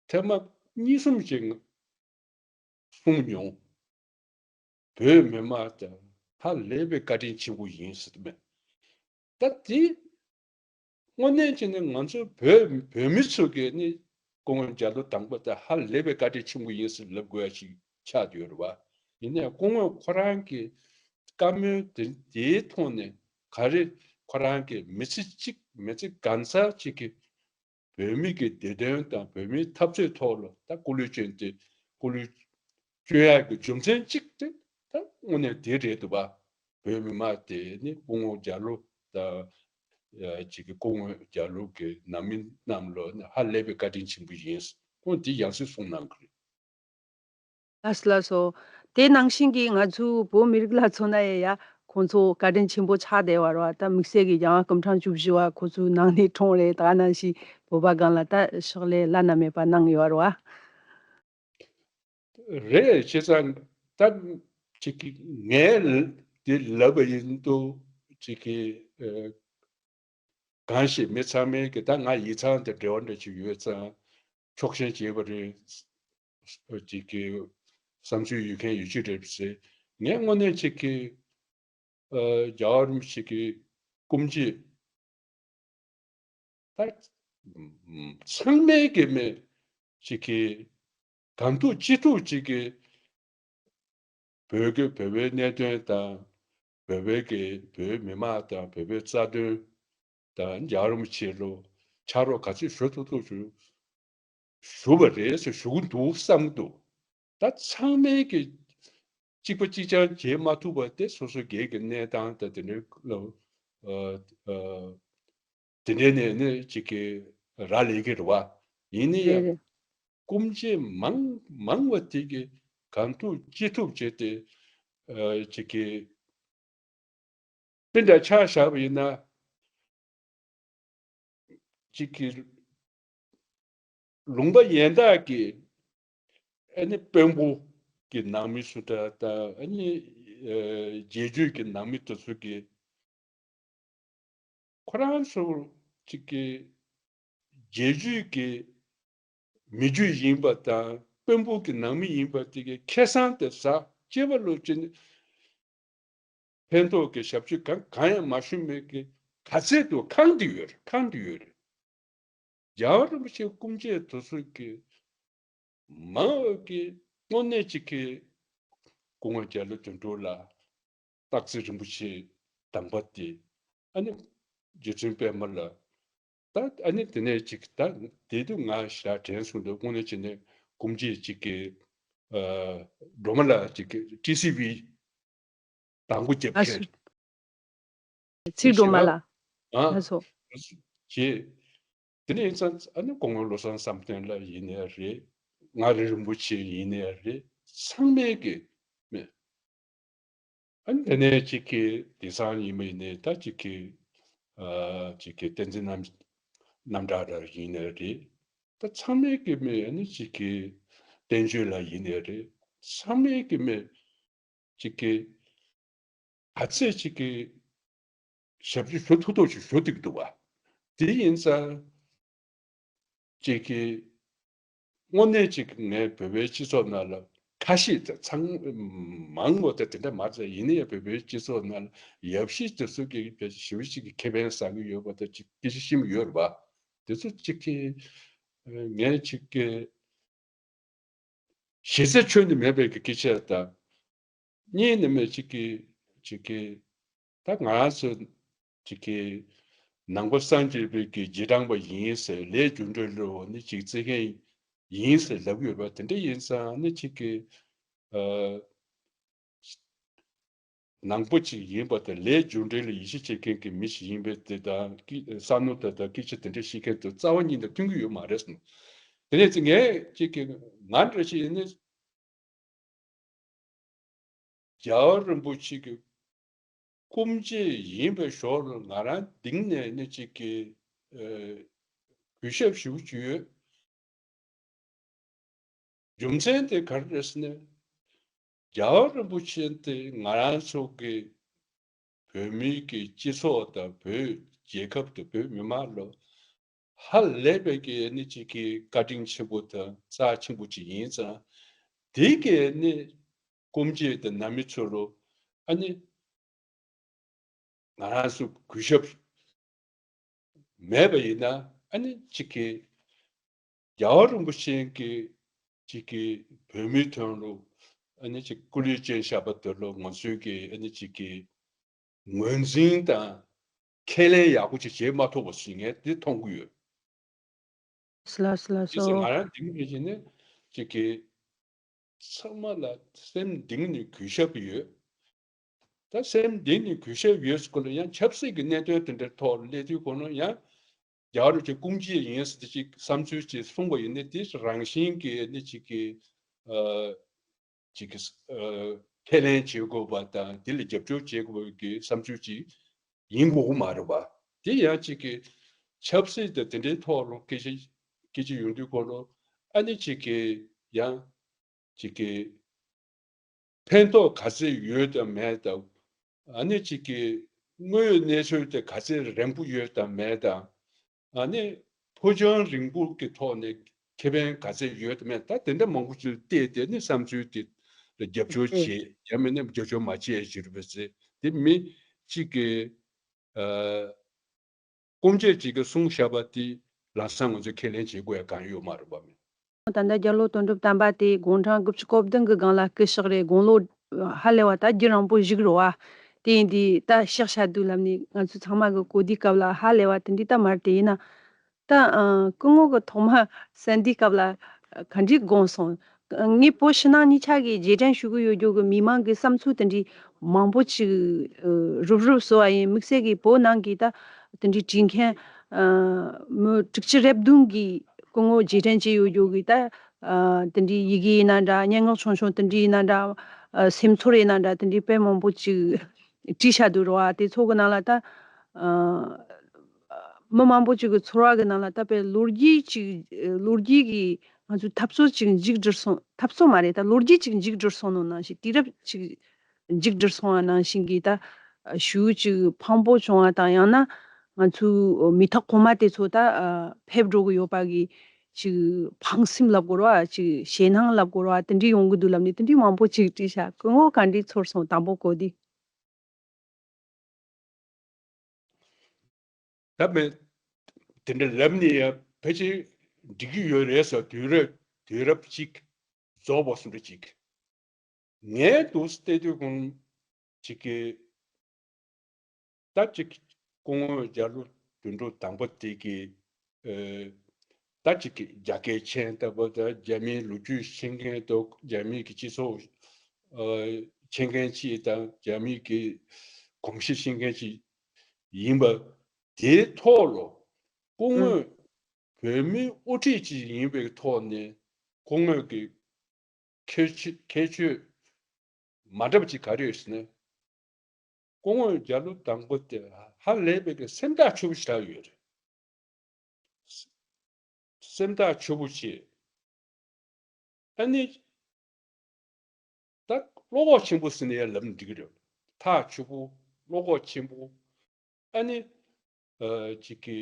ཐེངས་མ་གཉིས་གསུམ་ཅིག་གསུངས་མྱོང་། བོད་མི་མང་དང་ཧ་ལས་པའི་བཀའ་དྲིན་ཆེན་པོ་ཡིན་ཟེར་དུ་མེད། ད་དེ་དངོས་གནས་བྱས་ནས་ང་ཚོ་བོད་བོད་མི་ཚོ་གིས་ནི་སྐུ་ངོ་རྒྱ་ལོ་དང་པོ་དེ་ཧ་ལས་པའི་བཀའ་དྲིན་ཆེན་པོ་ཡིན་ཟེར་ལབ་དགོས་ཡ་ཞིག་ཆགས་ཡོད་རེད་བ། ཡིན་ནའི་སྐུ་ངོ་ཁོ་རང་གི་བཀའ་མོལ་དེ་དེའི་ཐོག་ནས་ག་རེ་ཁོ་རང་གི་མི་ཚེ་གཅིག་མི་ཚེ་གང་ཚར་གཅིག་གི་བོད་མི་གི་བདེ་དོན་དང་བོད་མིའི་འཐབ་རྩོད་ཐོག་ལ་ད་སྐུ་ལུས་བསྐྱོན་ཏེ་སྐུ་ལུས་བསྐྱོན་ཡག་གི་རྒྱུ་མཚན་གཅིག་དེ་ད་དངོས་གནས་དེ་རེད་འདུག་བ། བོད་མི་མང་དེ་ནི་སྐུ་ངོ་རྒྱ་ལོ་དང་ཅིག་གི་སྐུ་ངོ་རྒྱ་ལོ་གི་ནང་མི་རྣམས་ལ་ནི་ཧ་ལས་པའི་བཀའ་དྲིན་ཆེན་པོ་ཡིན། ཁོང་འདི་ཡང་སེ་གསུངས་གནང་གི་རེད། ལགས་སོ་ལགས་སོ། དེ་ནང་བཞིན་གྱི་ང་ཚོའི་བོད་མི་རིགས་ལ་མཚོན་ན་ཡང་ཡ་ཁོང་ཚོ་བཀའ་དྲིན་ཆེན་པོ་ཆགས་བསྡད་པ་རེད་བ། ད་དམིགས་བསལ་གྱི་རྒྱལ་བ་སྐུ་ཕྲེང་བཅུ་བཞི་པ་ཁོ་ཚོའི་ནང་ནས་འཁྲུངས་རེད། ད་ག་ནང་བཞིན་བོད་པ་སྒང་ལ་ད་ཕྱག་ལས་བླ་ན་མེད་པ་གནང་ཡོད་རེད་བ། རེད། བྱས་ཙང་ད་ཅིག་གི་ངས་འདི་ལབ་པ་ཡིན་དུས་ཅིག་གི་ཨ་གང་ཞིག་མི་ཚང་མས་ཀྱི་ད་ང་ཡིག་ཚང་དེ་འབྲེལ་བ་འདྲ་ཅིག་ཡོད་ཙང་ཕྱོགས་ཞེན་བྱེད་པ་རེད། ཅིག་གི་བསམ་ཚུལ་ཡོད་མཁན་ཡོད་ཅིག་རེད་ཟེར། ངས་དངོས་གནས་ཅིག་གི་ཨ་རྒྱལ་བ་རིན་པོ་ཆེ་གི་སྐུ་མཆེད་ད་ཚང་མས་ཀྱི་མེད་ཅིག་གི་གང་ཐུབ་ཅི་ཐུབ་ཅིག་གི་བོད་ཀྱི་བོད་པའི་གནད་དོན་དང་བོད་པའི་གི་བོད་མི་མང་དང་བོད་པའི་རྩ་དོན་དང་རྒྱལ་བ་རིན་པོ་ཆེ་ལ་ཕྱག་རོགས་ག་ཚོད་ཞུ་ཐུབ་ཐུབ་ཞུ། ཞུ་བ་རེད་ཟེར་ཞུ་གི་འདུག་བསམ་གི་འདུག་ད་ཚང་མས་ཀྱི་གཅིག་པ་གཅིག་རྐྱང་བྱེད་མ་ཐུབ་པ་དེ་སོ་སོ་སྒེར་གྱི་གནས་སྟངས་དང་དེ་འདྲའི་ལ་ཨ་ཨ་དེ་འདྲའི་ནས་ནི་གཅིག་གི་རག་ལས་ཀྱི་རེད་བ། ཡིན་ན་ཡང་རེད་རེད། སྐུ་མཆེད་མང་མང་བ་དེ་གི་གང་ཐུབ་ཅི་ཐུབ་བྱས་ཏེ་ཨ་གཅིག་གི་དེ་འདྲ་ཆ་བཞག་པ་ཡིན་ན། གཅིག་གི་ལུང་པ་ཡན་དག་གི་ཨ་ནི་དཔོན་པོ་གི་ནང་མི་སུ་འདྲ་དང་ཨ་ནི་ཨ་རྗེས་འཇུག་གི་ནང་མི་དེ་ཚོ་གི་ཁོ་རང་ཚོ་གཅིག་གི་རྗེས་འཇུག་གི་མི་རྒྱུད་ཡིན་པ་དང་དཔོན་པོ་གི་ནང་མི་ཡིན་པ་དེ་གའི་ཁེ་བཟང་དེ་ཟ་སྐྱེས་པ་ལོ་ཅན་ཕན་ཐོགས་ཀྱི་ཞབས་ཕྱི་གང་གང་ཡང་མ་ཞུས་མེད་ཀྱི་ག་ཚད་དུ་ཁེངས་ཏེ་ཡོད་རེད། ཁེངས་ཏེ་ཡོད་རེད། རྒྱལ་བ་རིན་པོ་ཆེ་སྐུ་མཆེད་དེ་ཚོ་གི་མང་བ་གི་དངོས་གནས་ཅིག་གི་སྐུ་ངོ་རྒྱ་ལོ་དོན་གྲུབ་ལ་སྟག་རྩེ་རིན་པོ་ཆེ་དང་པོ་དེ་ཨ་ནི་རྗེ་བཙུན་པད་མ་ལ་ད་ཨ་ནི་དེ་ནས་ཅིག་ད་དེ་དུས་ང་ཞག་དྲན་སོང་འདུག་དངོས་གནས་བྱས་ནས་སྐུ་མཆེད་ཅིག་གི་ཨ་སྒྲོལ་མ་ལགས་ཅིག་གི་ཊི་སི་ཝི་དང་པོ་རྒྱབ་ཨ་མཁན་ཚིག་སྒྲོལ་མ་ལགས། ཨ་ལགས་སོ། ཅེས། དེ་ནས་ཡིན་ཙང་ཨ་ནི་སྐུ་ངོ་བློ་བཟང་བསམ་གཏན་ལགས་ཡིན་ནའི་རེད། མངའ་རིས་རིན་པོ་ཆེ་ཡིན་ནའི་རེད། ཚང་མས་ཀྱི་མེད། ཨ་ནི་དེ་ནས་གཅིག་གི་དེང་སང་ཡིན་པ་ཡིན་ནའི་ད་གཅིག་གི་ཨ་གཅིག་གི་བསྟན་འཛིན་རྣམ་རྣམ་གྲགས་ལགས་ཡིན་ནའི་རེད། ད་ཚང་མས་ཀྱི་མེད། ཨ་ནི་གཅིག་གི་བསྟན་ཆོས་ལགས་ཡིན་ནའི་རེད། ཚང་མས་ཀྱི་མེད། ཅིག་གིས་ག་ཚད་ཅིག་གིས་ཞབས་ཕྱི་ཞུ་ཐུབ་ཐུབ་ཅིག་ཞུ་ཐུབ་ཀྱི་འདུག་བ། དེ་ཡིན་ཙང་ཅིག་གིས་དངོས་གནས་ཅིག་ངས་བོད་པའི་སྤྱི་ཚོགས་ནང་ལ་ཁ་ཤས་དང་ཚང་མང་བོ་དེ་དེ་འདྲ་མ་ཚད་ཡིན་ན་ཡང་བོད་པའི་སྤྱི་ཚོགས་ནང་ལ་ཡབ་གཞིས་དེ་ཚོ་གིས་ཞེ་པོ་ཅིག་གི་ཁེ་ཕན་བཟང་གི་ཡོད་པ་དང་ཅིག་སྐད་ཆ་བཤད་ཀྱི་ཡོད་རེད་བ། དེ་ཚོ་ཅིག་གིས་ངས་ཅིག་གིས། གཞི་རྩ་ཁྱོན་ནས་མེད་པའི་གི་སྐད་ཆ་དང་། གཉིས་ནས་མེད་ཅིག་གི་ཅིག་གི་ད་ང་རང་ཚོ་ཅིག་གི་ནང་པ་སངས་རྒྱས་པའི་གི་རྗེས་འབྲང་པ་ཡིན་ཟེར་ལས་རྒྱུ་འབྲས་ལོ་ནི་ཅིག་བརྩི་མཁན་ཡིན་ཟེར་ལབ་ཡོད་པ་དེ་འདྲ་ཡིན་ཙང་ནི་ཅིག་གི་ཨ། ནང་པ་ཅིག་ཡིན་པ་དང་ལས་རྒྱུ་འབྲས་ལ་ཡིད་ཆེས་བྱེད་མཁན་གྱི་མི་ཞིག་ཡིན་པའི་དེ་དང་ཀི་བསམ་བློ་དང་དང་སྐད་ཆ་དེ་འདྲ་བཤད་མཁན་དེ་རྩ་བ་ཉིད་ནས་མཐུན་གྱི་ཡོད་མ་རེད་གསུངས། དེ་ནས་ཅིག་ངས་ཅིག་གི་ང་འདྲ་ཞིག་ཡིན་ན་རྒྱལ་བ་རིན་པོ་ཆེ་གི་སྐུ་མཆེད་ཡིན་པའི་ཞོར་ལ་ང་རང་གཏིང་ནས་ནི་ཅིག་གི་ཨ་གུས་ཞབས་ཞུ་རྒྱུ་ཡོད། རྒྱུ་མཚན་དེ་ག་རེ་རེད་ཟེར་ན། རྒྱལ་བ་རིན་པོ་ཆེ་དེ་ང་རང་ཚོ་གི་བོད་མིའི་གི་སྤྱི་ཚོགས་དང་བོད་རྒྱལ་ཁབ་དང་བོད་མི་མང་ལ་ཧ་ལས་པའི་གི་ནི་ཅིག་གི་བཀའ་དྲིན་ཆེན་པོ་དང་རྩ་ཆེན་པོ་ཅིག་ཡིན་ཙང་། དེ་གི་ནི་སྐུ་མཆེད་དང་ནང་མི་ཚོ་ལ་ཨ་ནི་ང་རང་ཚོ་གུས་ཞབས་མེད་པ་ཡིན་ན་ཨ་ནི་གཅིག་གིས་རྒྱལ་བ་རིན་པོ་ཆེ་གིས་གཅིག་གིས་བོད་མིའི་དོན་ལ་ཨ་ནི་གཅིག་སྐུ་ལུས་སྤྱན་བཞག་པ་དེ་ལ་ང་ཚོའི་གི་ཨ་ནི་གཅིག་གིས་ངོས་འཛིན་དང་ཁས་ལེན་ཡག་པོ་ཅིག་བྱེད་མ་ཐུབ་པ་ཞིག་ངས་འདི་མཐོང་གི་ཡོད། ལགས་སོ་ལགས་སོ། ང་རང་འདི་མི་ཞིག་ནི་གཅིག་གིས་ཚང་མ་ལ་སེམས་གཏིང་ནས་གུས་ཞབས་ཡོད། ད་སེམས་གཏིང་ནས་གུས་ཞབས་ཡོད་སྐོར་ལ་ཡང་ཆབ་སྲིད་ཀྱི་གནད་དོན་དེ་འདྲའི་ཐོག་སླེབས་དུས་ཁོ་ན་ཡང་ རྒྱལ་བ་རིན་པོ་ཆེ་སྐུ་མཆེད་ཡིན་ཟེར་ཏེ་ཅིག་བསམ་ཚུལ་ཅིག་གསུངས་པ་ཡིན་ན། དེ་རང་བཞིན་གྱིས་ནི་ཅིག་གི་ཨ་ཅིག་གི་ཨ་ཁས་ལེན་བྱེད་དགོས་པ་དང་། དེ་ལ་རྒྱབ་སྐྱོར་བྱེད་དགོས་པའི་གི་བསམ་ཚུལ་ཅིག་ཡིན་དགོས་ཀྱི་མ་རེད་པ། དེ་ཡང་ཅིག་གི་ཆབ་སྲིད་དང་དེ་འདྲའི་ཐོག་ལ་སྐད་ཆ་སྐད་ཆ་ཡོང་དུས་སྐོར་ལ། ཨ་ནི་ཅིག་གི་ཡང་ཅིག་གི་ཕན་ཐོགས་ག་ཚད་ཡོད་དམ་མེད་དམ། ཨ་ནི་ཅིག་གི་དངོས་ཡོད་གནས་ཚུལ་དེ་ག་ཚད་རན་པོ་ཡོད་དམ་མེད་དམ། ཨ་ནི་ཕོ་བྱང་རིང་པོ་གི་ཐོག་ནས་ཁེ་ཕན་ག་ཚད་ཡོད་དམ་མེད། ད་དེ་འདྲ་མང་པོ་ཅིག་བལྟས་ཏེ་ནི་བསམ་ཚུལ་དེ་ལ་རྒྱབ་སྐྱོར་བྱེད། ཡང་མིན་ན་རྒྱབ་སྐྱོར་མ་བྱེད་ཟེར་བའི་ཚེ། དེ་མི་གཅིག་གི་ཨ་སྐུ་མཆེད་ཅིག་གིས་གསུངས་བཞག་པ་དེ་ལམ་སང་ང་ཚོས་ཁས་ལེན་བྱེད་དགོས་ཡ་གང་ཡོད་མ་རེད་པ། མིན། ད་ལྟ་རྒྱ་ལོ་དོན་གྲུབ་དམ་པ་དེ་དགུང་གྲངས་དགུ་བཅུ་གོ་བདུན་གྱི་སྒང་ལ་སྐུ་གཤེགས་རེད། དགུང་ལོ་ཧ་ལས་པ་ད་རྒྱུན་རིང་པོ་བཞུགས་རེད་པ། དེ་ཡིན་དུས་ད་གཤེགས་བཞག་དུས་ལབ་ནས་ང་ཚོ་ཚང་མ་གི་གོ་དུས་སྐབས་ལ་ཧ་ལས་པ་དེ་འདྲ་ད་མ་རེད། དེ་ཡིན་ན་ད་ཨ་སྐུ་ངོ་གི་ཐོག་མ་གསན་དུས་སྐབས་ལ་ག་འདྲ་དགོངས་སོང་། ངས་བོད་ཕྱི་ནང་གཉིས་ཆ་གི་རྗེས་དྲན་ཞུ་གི་ཡོད་རྒྱུ་གི་མི་མང་གི་བསམ་ཚུལ་དེ་འདྲའི་མང་པོ་ཅིག་ཨ་རུབ་རུབ་བཟོ་བ་ཡིན། དམིགས་བསལ་གྱི་བོད་ནང་གི་ད་དེ་འདྲའི་བྲིས་མཁན་ཨ་མི་དྲུག་ཅུ་རེ་བདུན་གྱི་སྐུ་ངོ་རྗེས་དྲན་བྱས་ཡོད་རྒྱུ་གི་ད་ཨ་དེ་འདྲའི་ཡི་གེ་ཡིན་ན་འདྲ། སྙན་ངག་ཆུང་ཆུང་དེ་འདྲའི་ཡིན་ན་འདྲ། ཨ་སེམས་ཚོར་ཡིན་ན་འདྲ། དེ་འདྲའི་དཔེ་མང་པོ་ཅིག་བྲིས་བཞག་འདུག་རེད་པ། དེ་ཚོ་གི་ནང་ལ་ད་ཨ་མི་མང་པོ་ཅིག་གི་ཚོར་བ་གི་ནང་ལ་ད་དཔེ་ལོ་རྒྱུས་ཅིག་ལོ་རྒྱུས་ཀྱི་ང་ཚོའི་འཐབ་རྩོད་ཅིག་མཇུག་བསྒྲིལ་སོང་། འཐབ་རྩོད་མ་རེད། ད་ལོ་རྒྱུས་ཅིག་མཇུག་བསྒྲིལ་སོང་ནོ་ནང་བཞིན། དུས་རབས་ཅིག་མཇུག་བསྒྲིལ་སོང་བ་ནང་བཞིན་གྱི་ད་ཞེ་པོ་ཅིག་ཕངས་པོ་བྱུང་བ་དང་། ཡང་ན་ང་ཚོའི་མི་ཐག་གོང་མ་དེ་ཚོ་ད་ཕེབས་འགྲོ་གི་ཡོད་པ་གི་ཅིག་ཕངས་སེམས་ལབ་དགོས་རེད་པ། ཅིག་ཞེད་སྣང་ལབ་དགོས་རེད་པ། དེ་འདྲ་ཡོང་གི་འདུག་ལབ་ནས་དེ་འདྲ་མང་པོ་ཅིག་བྲིས་ཤག་སྐུ་ངོ་ག་འདྲ་ཚོར་སོང་། དང་པོ་གོ་དུས། ད་མེད། དེ་འདྲ་ལབ་ནས་ཡང་ཕལ་ཆེར་འགྲིག་གི་ཡོད་རེད་ཟེར། དུས་རབས་དུས་རབས་གཅིག་རྫོགས་པ་སོང་འདྲ་ཅིག་ངས་འདུག་བལྟས་དུས་ཀུན་ཅིག་གི་ད་ཅིག་སྐུ་ངོ་རྒྱ་ལོ་དོན་གྲུབ་དང་པོ་དེ་གི་ཨ་ད་ཅིག་གི་རྒྱ་སྐད་མཁྱེན་ལྟ་བུ་དང་། རྒྱ་མིའི་ལོ་རྒྱུས་ཤེས་མཁན་དང་། རྒྱ་མིའི་གི་སྤྱི་ཚོགས་ཨ་མཁྱེན་མཁན་ཅིག་དང་། རྒྱ་མིའི་གི་གོམས་གཤིས་ཤེས་མཁན་ཅིག་ཡིན་པ་དེའི་ཐོག་ལ། སྐུ་ངོ་བོད་མིའི་དབུ་ཁྲིད་ཅིག་ཡིན་པའི་ཐོག་ནས་སྐུ་ངོ་གི་ཁྱད་ཆོས་ཁྱད་ཆོས་མ་འདྲ་བ་ཅིག་ག་རེ་ཡོད་ཟེར་ན། སྐུ་ངོ་རྒྱ་ལོ་དང་པོ་དེ་ཧ་ལས་པའི་གི་སེམས་ཐག་ཆོད་པོ་ཞེ་དྲག་ཡོད་རེད། སེམས་ཐག་ཆོད་པོ་བྱས། ཨ་ནི་ད་བློ་ཁོག་ཆེན་པོ་ཟེར་ནས་ཡང་ལབ་ན་འགྲིག་གི་རེད། ཐག་ཆོད་པོ། བློ་ཁོག་ཆེན་པོ། ཨ་ནི་ཨ་ཅིག་གི་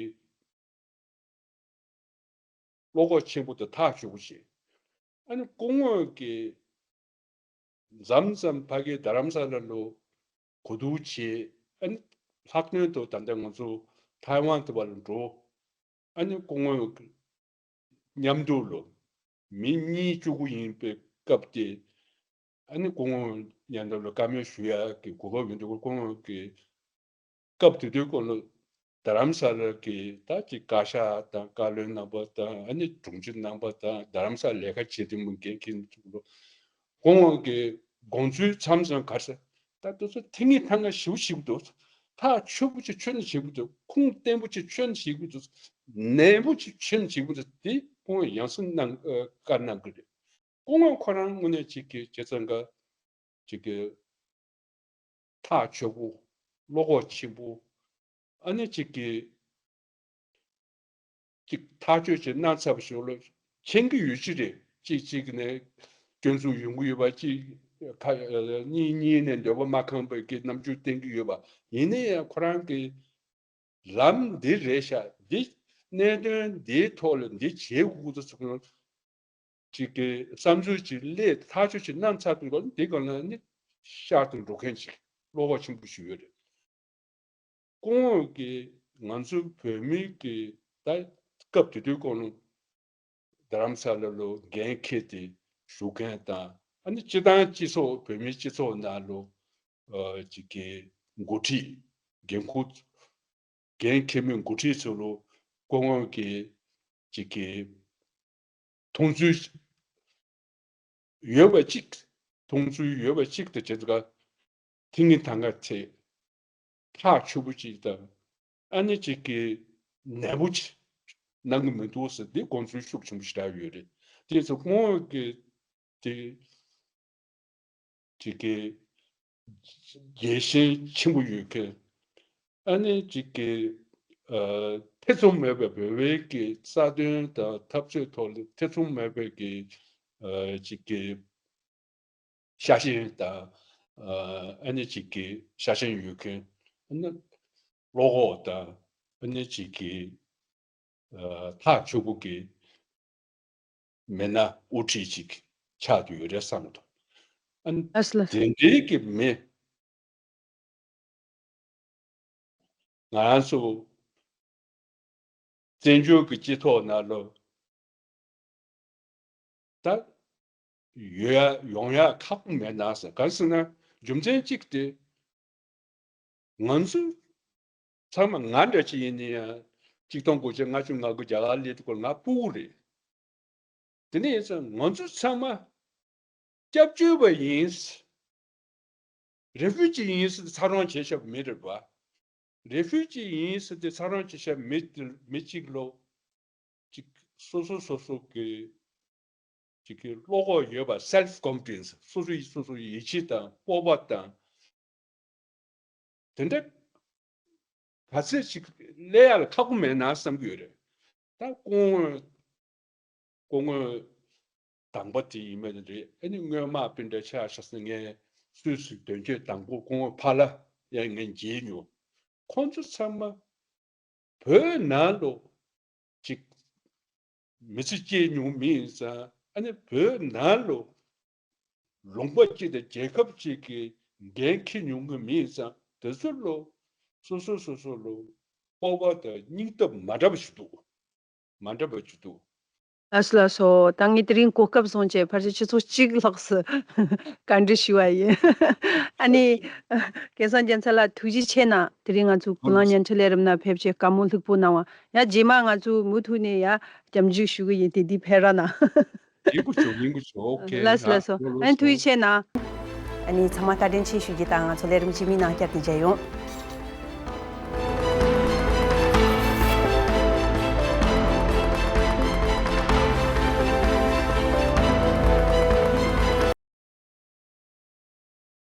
བློ་ཁོག་ཆེན་པོ་དང་ཐག་ཆོད་པོ་བྱས། ཨ་ནི་སྐུ་ངོ་གིས་མཚམས་མཚམས་ཕ་གི་རྡ་རམ་ས་ལ་ལ་གོ་བསྡུར་བྱས། ཨ་ནི་ལྷག་དོན་དུ་ད་ལྟ་ང་ཚོ་ཐའེ་ཝན་དུ་བ་ལ་འགྲོ། ཨ་ནི་སྐུ་ངོ་མཉམ་དུ་ལ་མི་གཉིས་བཅུ་དགུ་ཡིན་པའི་སྐབས་དེ། ཨ་ནི་སྐུ་ངོ་མཉམ་དུ་ལ་བཀའ་མོལ་ཞུ་ཡག་གི་གོ་སྐབས་ཡོང་དུས། སྐུ་ངོ་གིས་སྐབས་དེ་དུས་སྐོར་ལ་རྡ་རམ་ས་ལ་གི་ད་ཅིག་བཀའ་ཤག་དང་བཀའ་བློན་རྣམ་པ་དང་། ཨ་ནི་དྲུང་ཆེ་རྣམ་པ་དང་། རྡ་རམ་ས་ལ་ལས་ཀ་བྱེད་དེ་མོ་འགན་འཁྱེར་ཚུལ་ལོ། སྐུ་ངོ་གི་དགོངས་ཚུལ་མཚམས་མཚམས་ག་རེ་ཟེར། ད་དེ་ཚོ་ཐེངས་གཉིས་ཐེངས་ལྔ་ཞེ་པོ་ཞིག་འདུག་ཐག་ཆོད་པོ་ཅིག་ཁྱོན་ནས་བྱེད་དགོས་འདུག་ཁུངས་བརྟན་པོ་ཅིག་ཁྱོན་ནས་བྱེད་དགོས་འདུག་ནན་པོ་ཅིག་ཁྱོན་ནས་བྱེད་དགོས་འདུག་དེ་སྐུ་ངོ་ཡང་སེ་གནང་ཨ་བཀའ་གནང་གི་རེད། སྐུ་ངོ་ཁོ་རང་དངོས་གནས་ཅིག་གི་བྱས་ཙང་ཀ་ཅིག་གི་ཐག་ཆོད་པོ། བློ་ཁོག་ཆེན་པོ། ཨ་ནི་ཅིག་གི་ཅིག་ཐག་གཅོད་ཅིག་གནང་ཚར་བ་ཞིག་ལ་མཁྱེན་གྱི་ཡོད་ཀྱི་རེད། གཅིག་གཅིག་ནས་སྐྱོན་འཛུགས་ཡོང་གི་ཡོད་པ། གཅིག་ཁ་གཉིས་གཉིས་ནས་འདོད་པ་མ་ཁེངས་པའི་གི་རྣམ་འགྱུར་བསྟན་གྱི་ཡོད་པ། ཡིན་ན་ཡང་ཁོ་རང་གི་ལམ་འདི་རེད་ཤག་འདི་གནད་དོན་འདིའི་ཐོག་ལ་འདི་བྱེད་དགོས་ཀྱི་འདུག་ཟེར་ཅིག་གི་བསམ་ཚུལ་ཅིག་སླེབས། ཐག་གཅོད་ཅིག་གནང་ཚར་དུས་ལ་འདི་སྒང་ལ་ནི་ཤར་དུ་འགྲོ་མཁན་ཅིག་བློ་ཁོག་ཆེན་པོ་ཞིག་ཡོད་རེད། སྐུ་ངོ་གིས་ང་ཚོ་བོད་མི་གི་ད་སྐབས་དེ་དུས་སྐོར་ལ་རྡ་རམ་ས་ལ་ལ་འགན་འཁྱེར་ཏེ་བཞུགས་མཁན་དང་། ཨ་ནི་སྤྱི་བཏང་སྤྱི་ཚོགས་བོད་མིའི་སྤྱི་ཚོགས་ནང་ལ་ཨ་ཅིག་གི་འགོ་ཁྲིད་འགན་འཁུར་འགན་འཁྱེར་མི་འགོ་ཁྲིད་ཚོ་ལ་སྐུ་ངོ་གིས་ཅིག་གི་མཐོང་ཚུལ་ཡོད་པ་གཅིག་མཐོང་ཚུལ་ཡོད་པ་གཅིག་དང་བྱས་ཙང་ཀ་ཐེངས་གཉིས་ཐང་ག་ཚེ་ཐག་ཆོད་པོ་གཅིག་དང་། ཨ་ནི་གཅིག་གི་ནན་པོ་གཅིག་ གནང་གི་མི་འདུག་ཟེར། འདི་དགོངས་ཚུལ་ཤུགས་ཆེན་པོ་ཞེ་དྲག་ཡོད་རེད། དེ་ཚོ་སྐུ་ངོ་གི་དེ་ཅིག་གི་རྒྱལ་ཞེན་ཆེན་པོ་ཡོད་མཁན། ཨ་ནི་ཅིག་གི་ཨ་ཐེ་ཚོམ་མེད་པའི་བོད་པའི་གི་རྩ་དོན་དང་འཐབ་རྩོད་ཐོག་ལ་ཐེ་ཚོམ་མེད་པའི་གི་ཨ་ཅིག་གི་ཤ་ཞེན་དང་ཨ་ནི་ཅིག་གི་ཤ་ཞེན་ཡོད་མཁན། ཨ་ནི་བློ་ཁོག་དང་ཨ་ནི་ཅིག་གི་ཨ་ཐག་ཆོད་པོ་གི་མི་སྣ་དབུ་ཁྲིད་ཅིག་ཆགས་ཀྱི་ཡོད་རེད་བསམ་གྱི་འདུག། ཨ་ནི་ལགས་སོ། དེ་འདྲའི་གི་མི། ང་རང་ཚོ་བཙན་བྱོལ་གྱི་སྤྱི་ཚོགས་ནང་ལ་ད་ཡོད་ཡ་ཡོང་ཡ་ཁག་པོ་མེད་ན་ཟེར། གང་ཟེར་ན་རྒྱུ་མཚན་གཅིག་དེ། ང་ཚོ་ཚང་མ། ང་འདྲ་ཅིག་ཡིན་ན་ཡང་ཆིག་སྟོང་དགུ་བརྒྱ་ལྔ་བཅུ་ང་དགུ་རྒྱ་གར་སླེབས་དུས་སྐབས་ང་ཕྲུ་གུ་རེད། དེ་ནས་ཡིན་ཙང་ང་ཚོ་ཚང་མ་སྐྱབས་བཅོལ་བ་ཡིན། རེ་ཕུ་ཇི་ཡིན་ཟེར་ཚ་གྲང་བྱེད་བཞག་མི་རེད་པ། རེ་ཕུ་ཇི་ཡིན་ཟེར་ཏེ་ཚ་གྲང་བྱེད་བཞག་མི་དེ་མི་གཅིག་ལོ་ཅིག་སོ་སོ་སོ་སོ་གི་ཅིག་གི་བློ་ཁོག་ཡོད་པ། self confidence། སོ་སོ་ཡི་སོ་སོ་ཡིད་ཆེས་དང་སྤོབས་པ་དང་། དེ་འདྲ་ག་ཚད་ཅིག་སླེབས་ཡ་ལ་ཁག་པོ་མེད་ན་བསམ་གྱི་ཡོད་རེད། ད་སྐུ་ངོ་སྐུ་ངོ་དང་པོ་དེ་ཡིན་མིན་རེད། ཨ་ནི་སྔོན་མ་སྤུན་ཟླ་ཆ་བཞག་ན་ངས་སུད་སི་དོན་གཅོད་དང་པོ་སྐུ་ངོ་ཕ་ལ་ཡང་ངས་མཇལ་མྱོང་། ཁོང་ཚོ་ཚང་མ་བོད་ནང་ལོ་ཅིག་མི་ཚེ་སྐྱེལ་མྱོང་མི་ཡིན་ཙང་། ཨ་ནི་བོད་ནང་ལོ་ལུང་པ་གཅིག་དང་རྒྱལ་ཁབ་གཅིག་གི་འགན་འཁྱེར་མྱོང་མཁན་མི་ཡིན་ཙང་། དེ་ཚོ་ལོ་སོ་སོ་སོ་སོ་ལོ་སྤོབས་པ་དང་སྙིང་སྟོབས་མ་འདྲ་བ་ཞིག་འདུག། མ་འདྲ་བ་ཞིག་འདུག། ལགས་སོ་ལགས་སོ། ད་ངས་དེ་རིང་གོ་སྐབས་བཟུང་བྱས་ཕལ་ཆེར་ཆུ་ཚོད་གཅིག་ལྷག་ཙམ་བཀའ་འདྲི་ཞུས་པ་ཡིན། ཨ་ནི་སྐལ་བཟང་རྒྱལ་མཚན་ལགས་ཐུགས་རྗེ་ཆེ་གནང་། དེ་རིང་ང་ཚོ་ཀུན་གླེང་བརྙན་འཕྲིན་ལས་རིམ་ནང་ཕེབས་བྱས་བཀའ་མོལ་ལྷུག་པོ་གནང་བ། ཡང་རྗེས་མ་ང་ཚོ་མུ་མཐུད་ནས་ཡང་སྐྱབས་འཇུག་ཞུ་གི་ཡིན། དེ་དུས་ཕེབས་རོགས་གནང་། ཡིན་གྱི་ཆོག། ཡིན་གྱི་ཆོག། ཨོ་ཁེ། ལགས་སོ་ལགས་སོ། ཨ་ནི་ཐུགས་རྗེ་ཆེ་གནང་། ཨ་ནི་ཚང་མ་བཀའ་དྲིན་ཆེ་ཞུ་རྒྱུ་དང་། ང་ཚོ་ལས་རིམ་རྗེས་མའི་ནང་བསྐྱར་དུ་མཇལ་ཡོང་།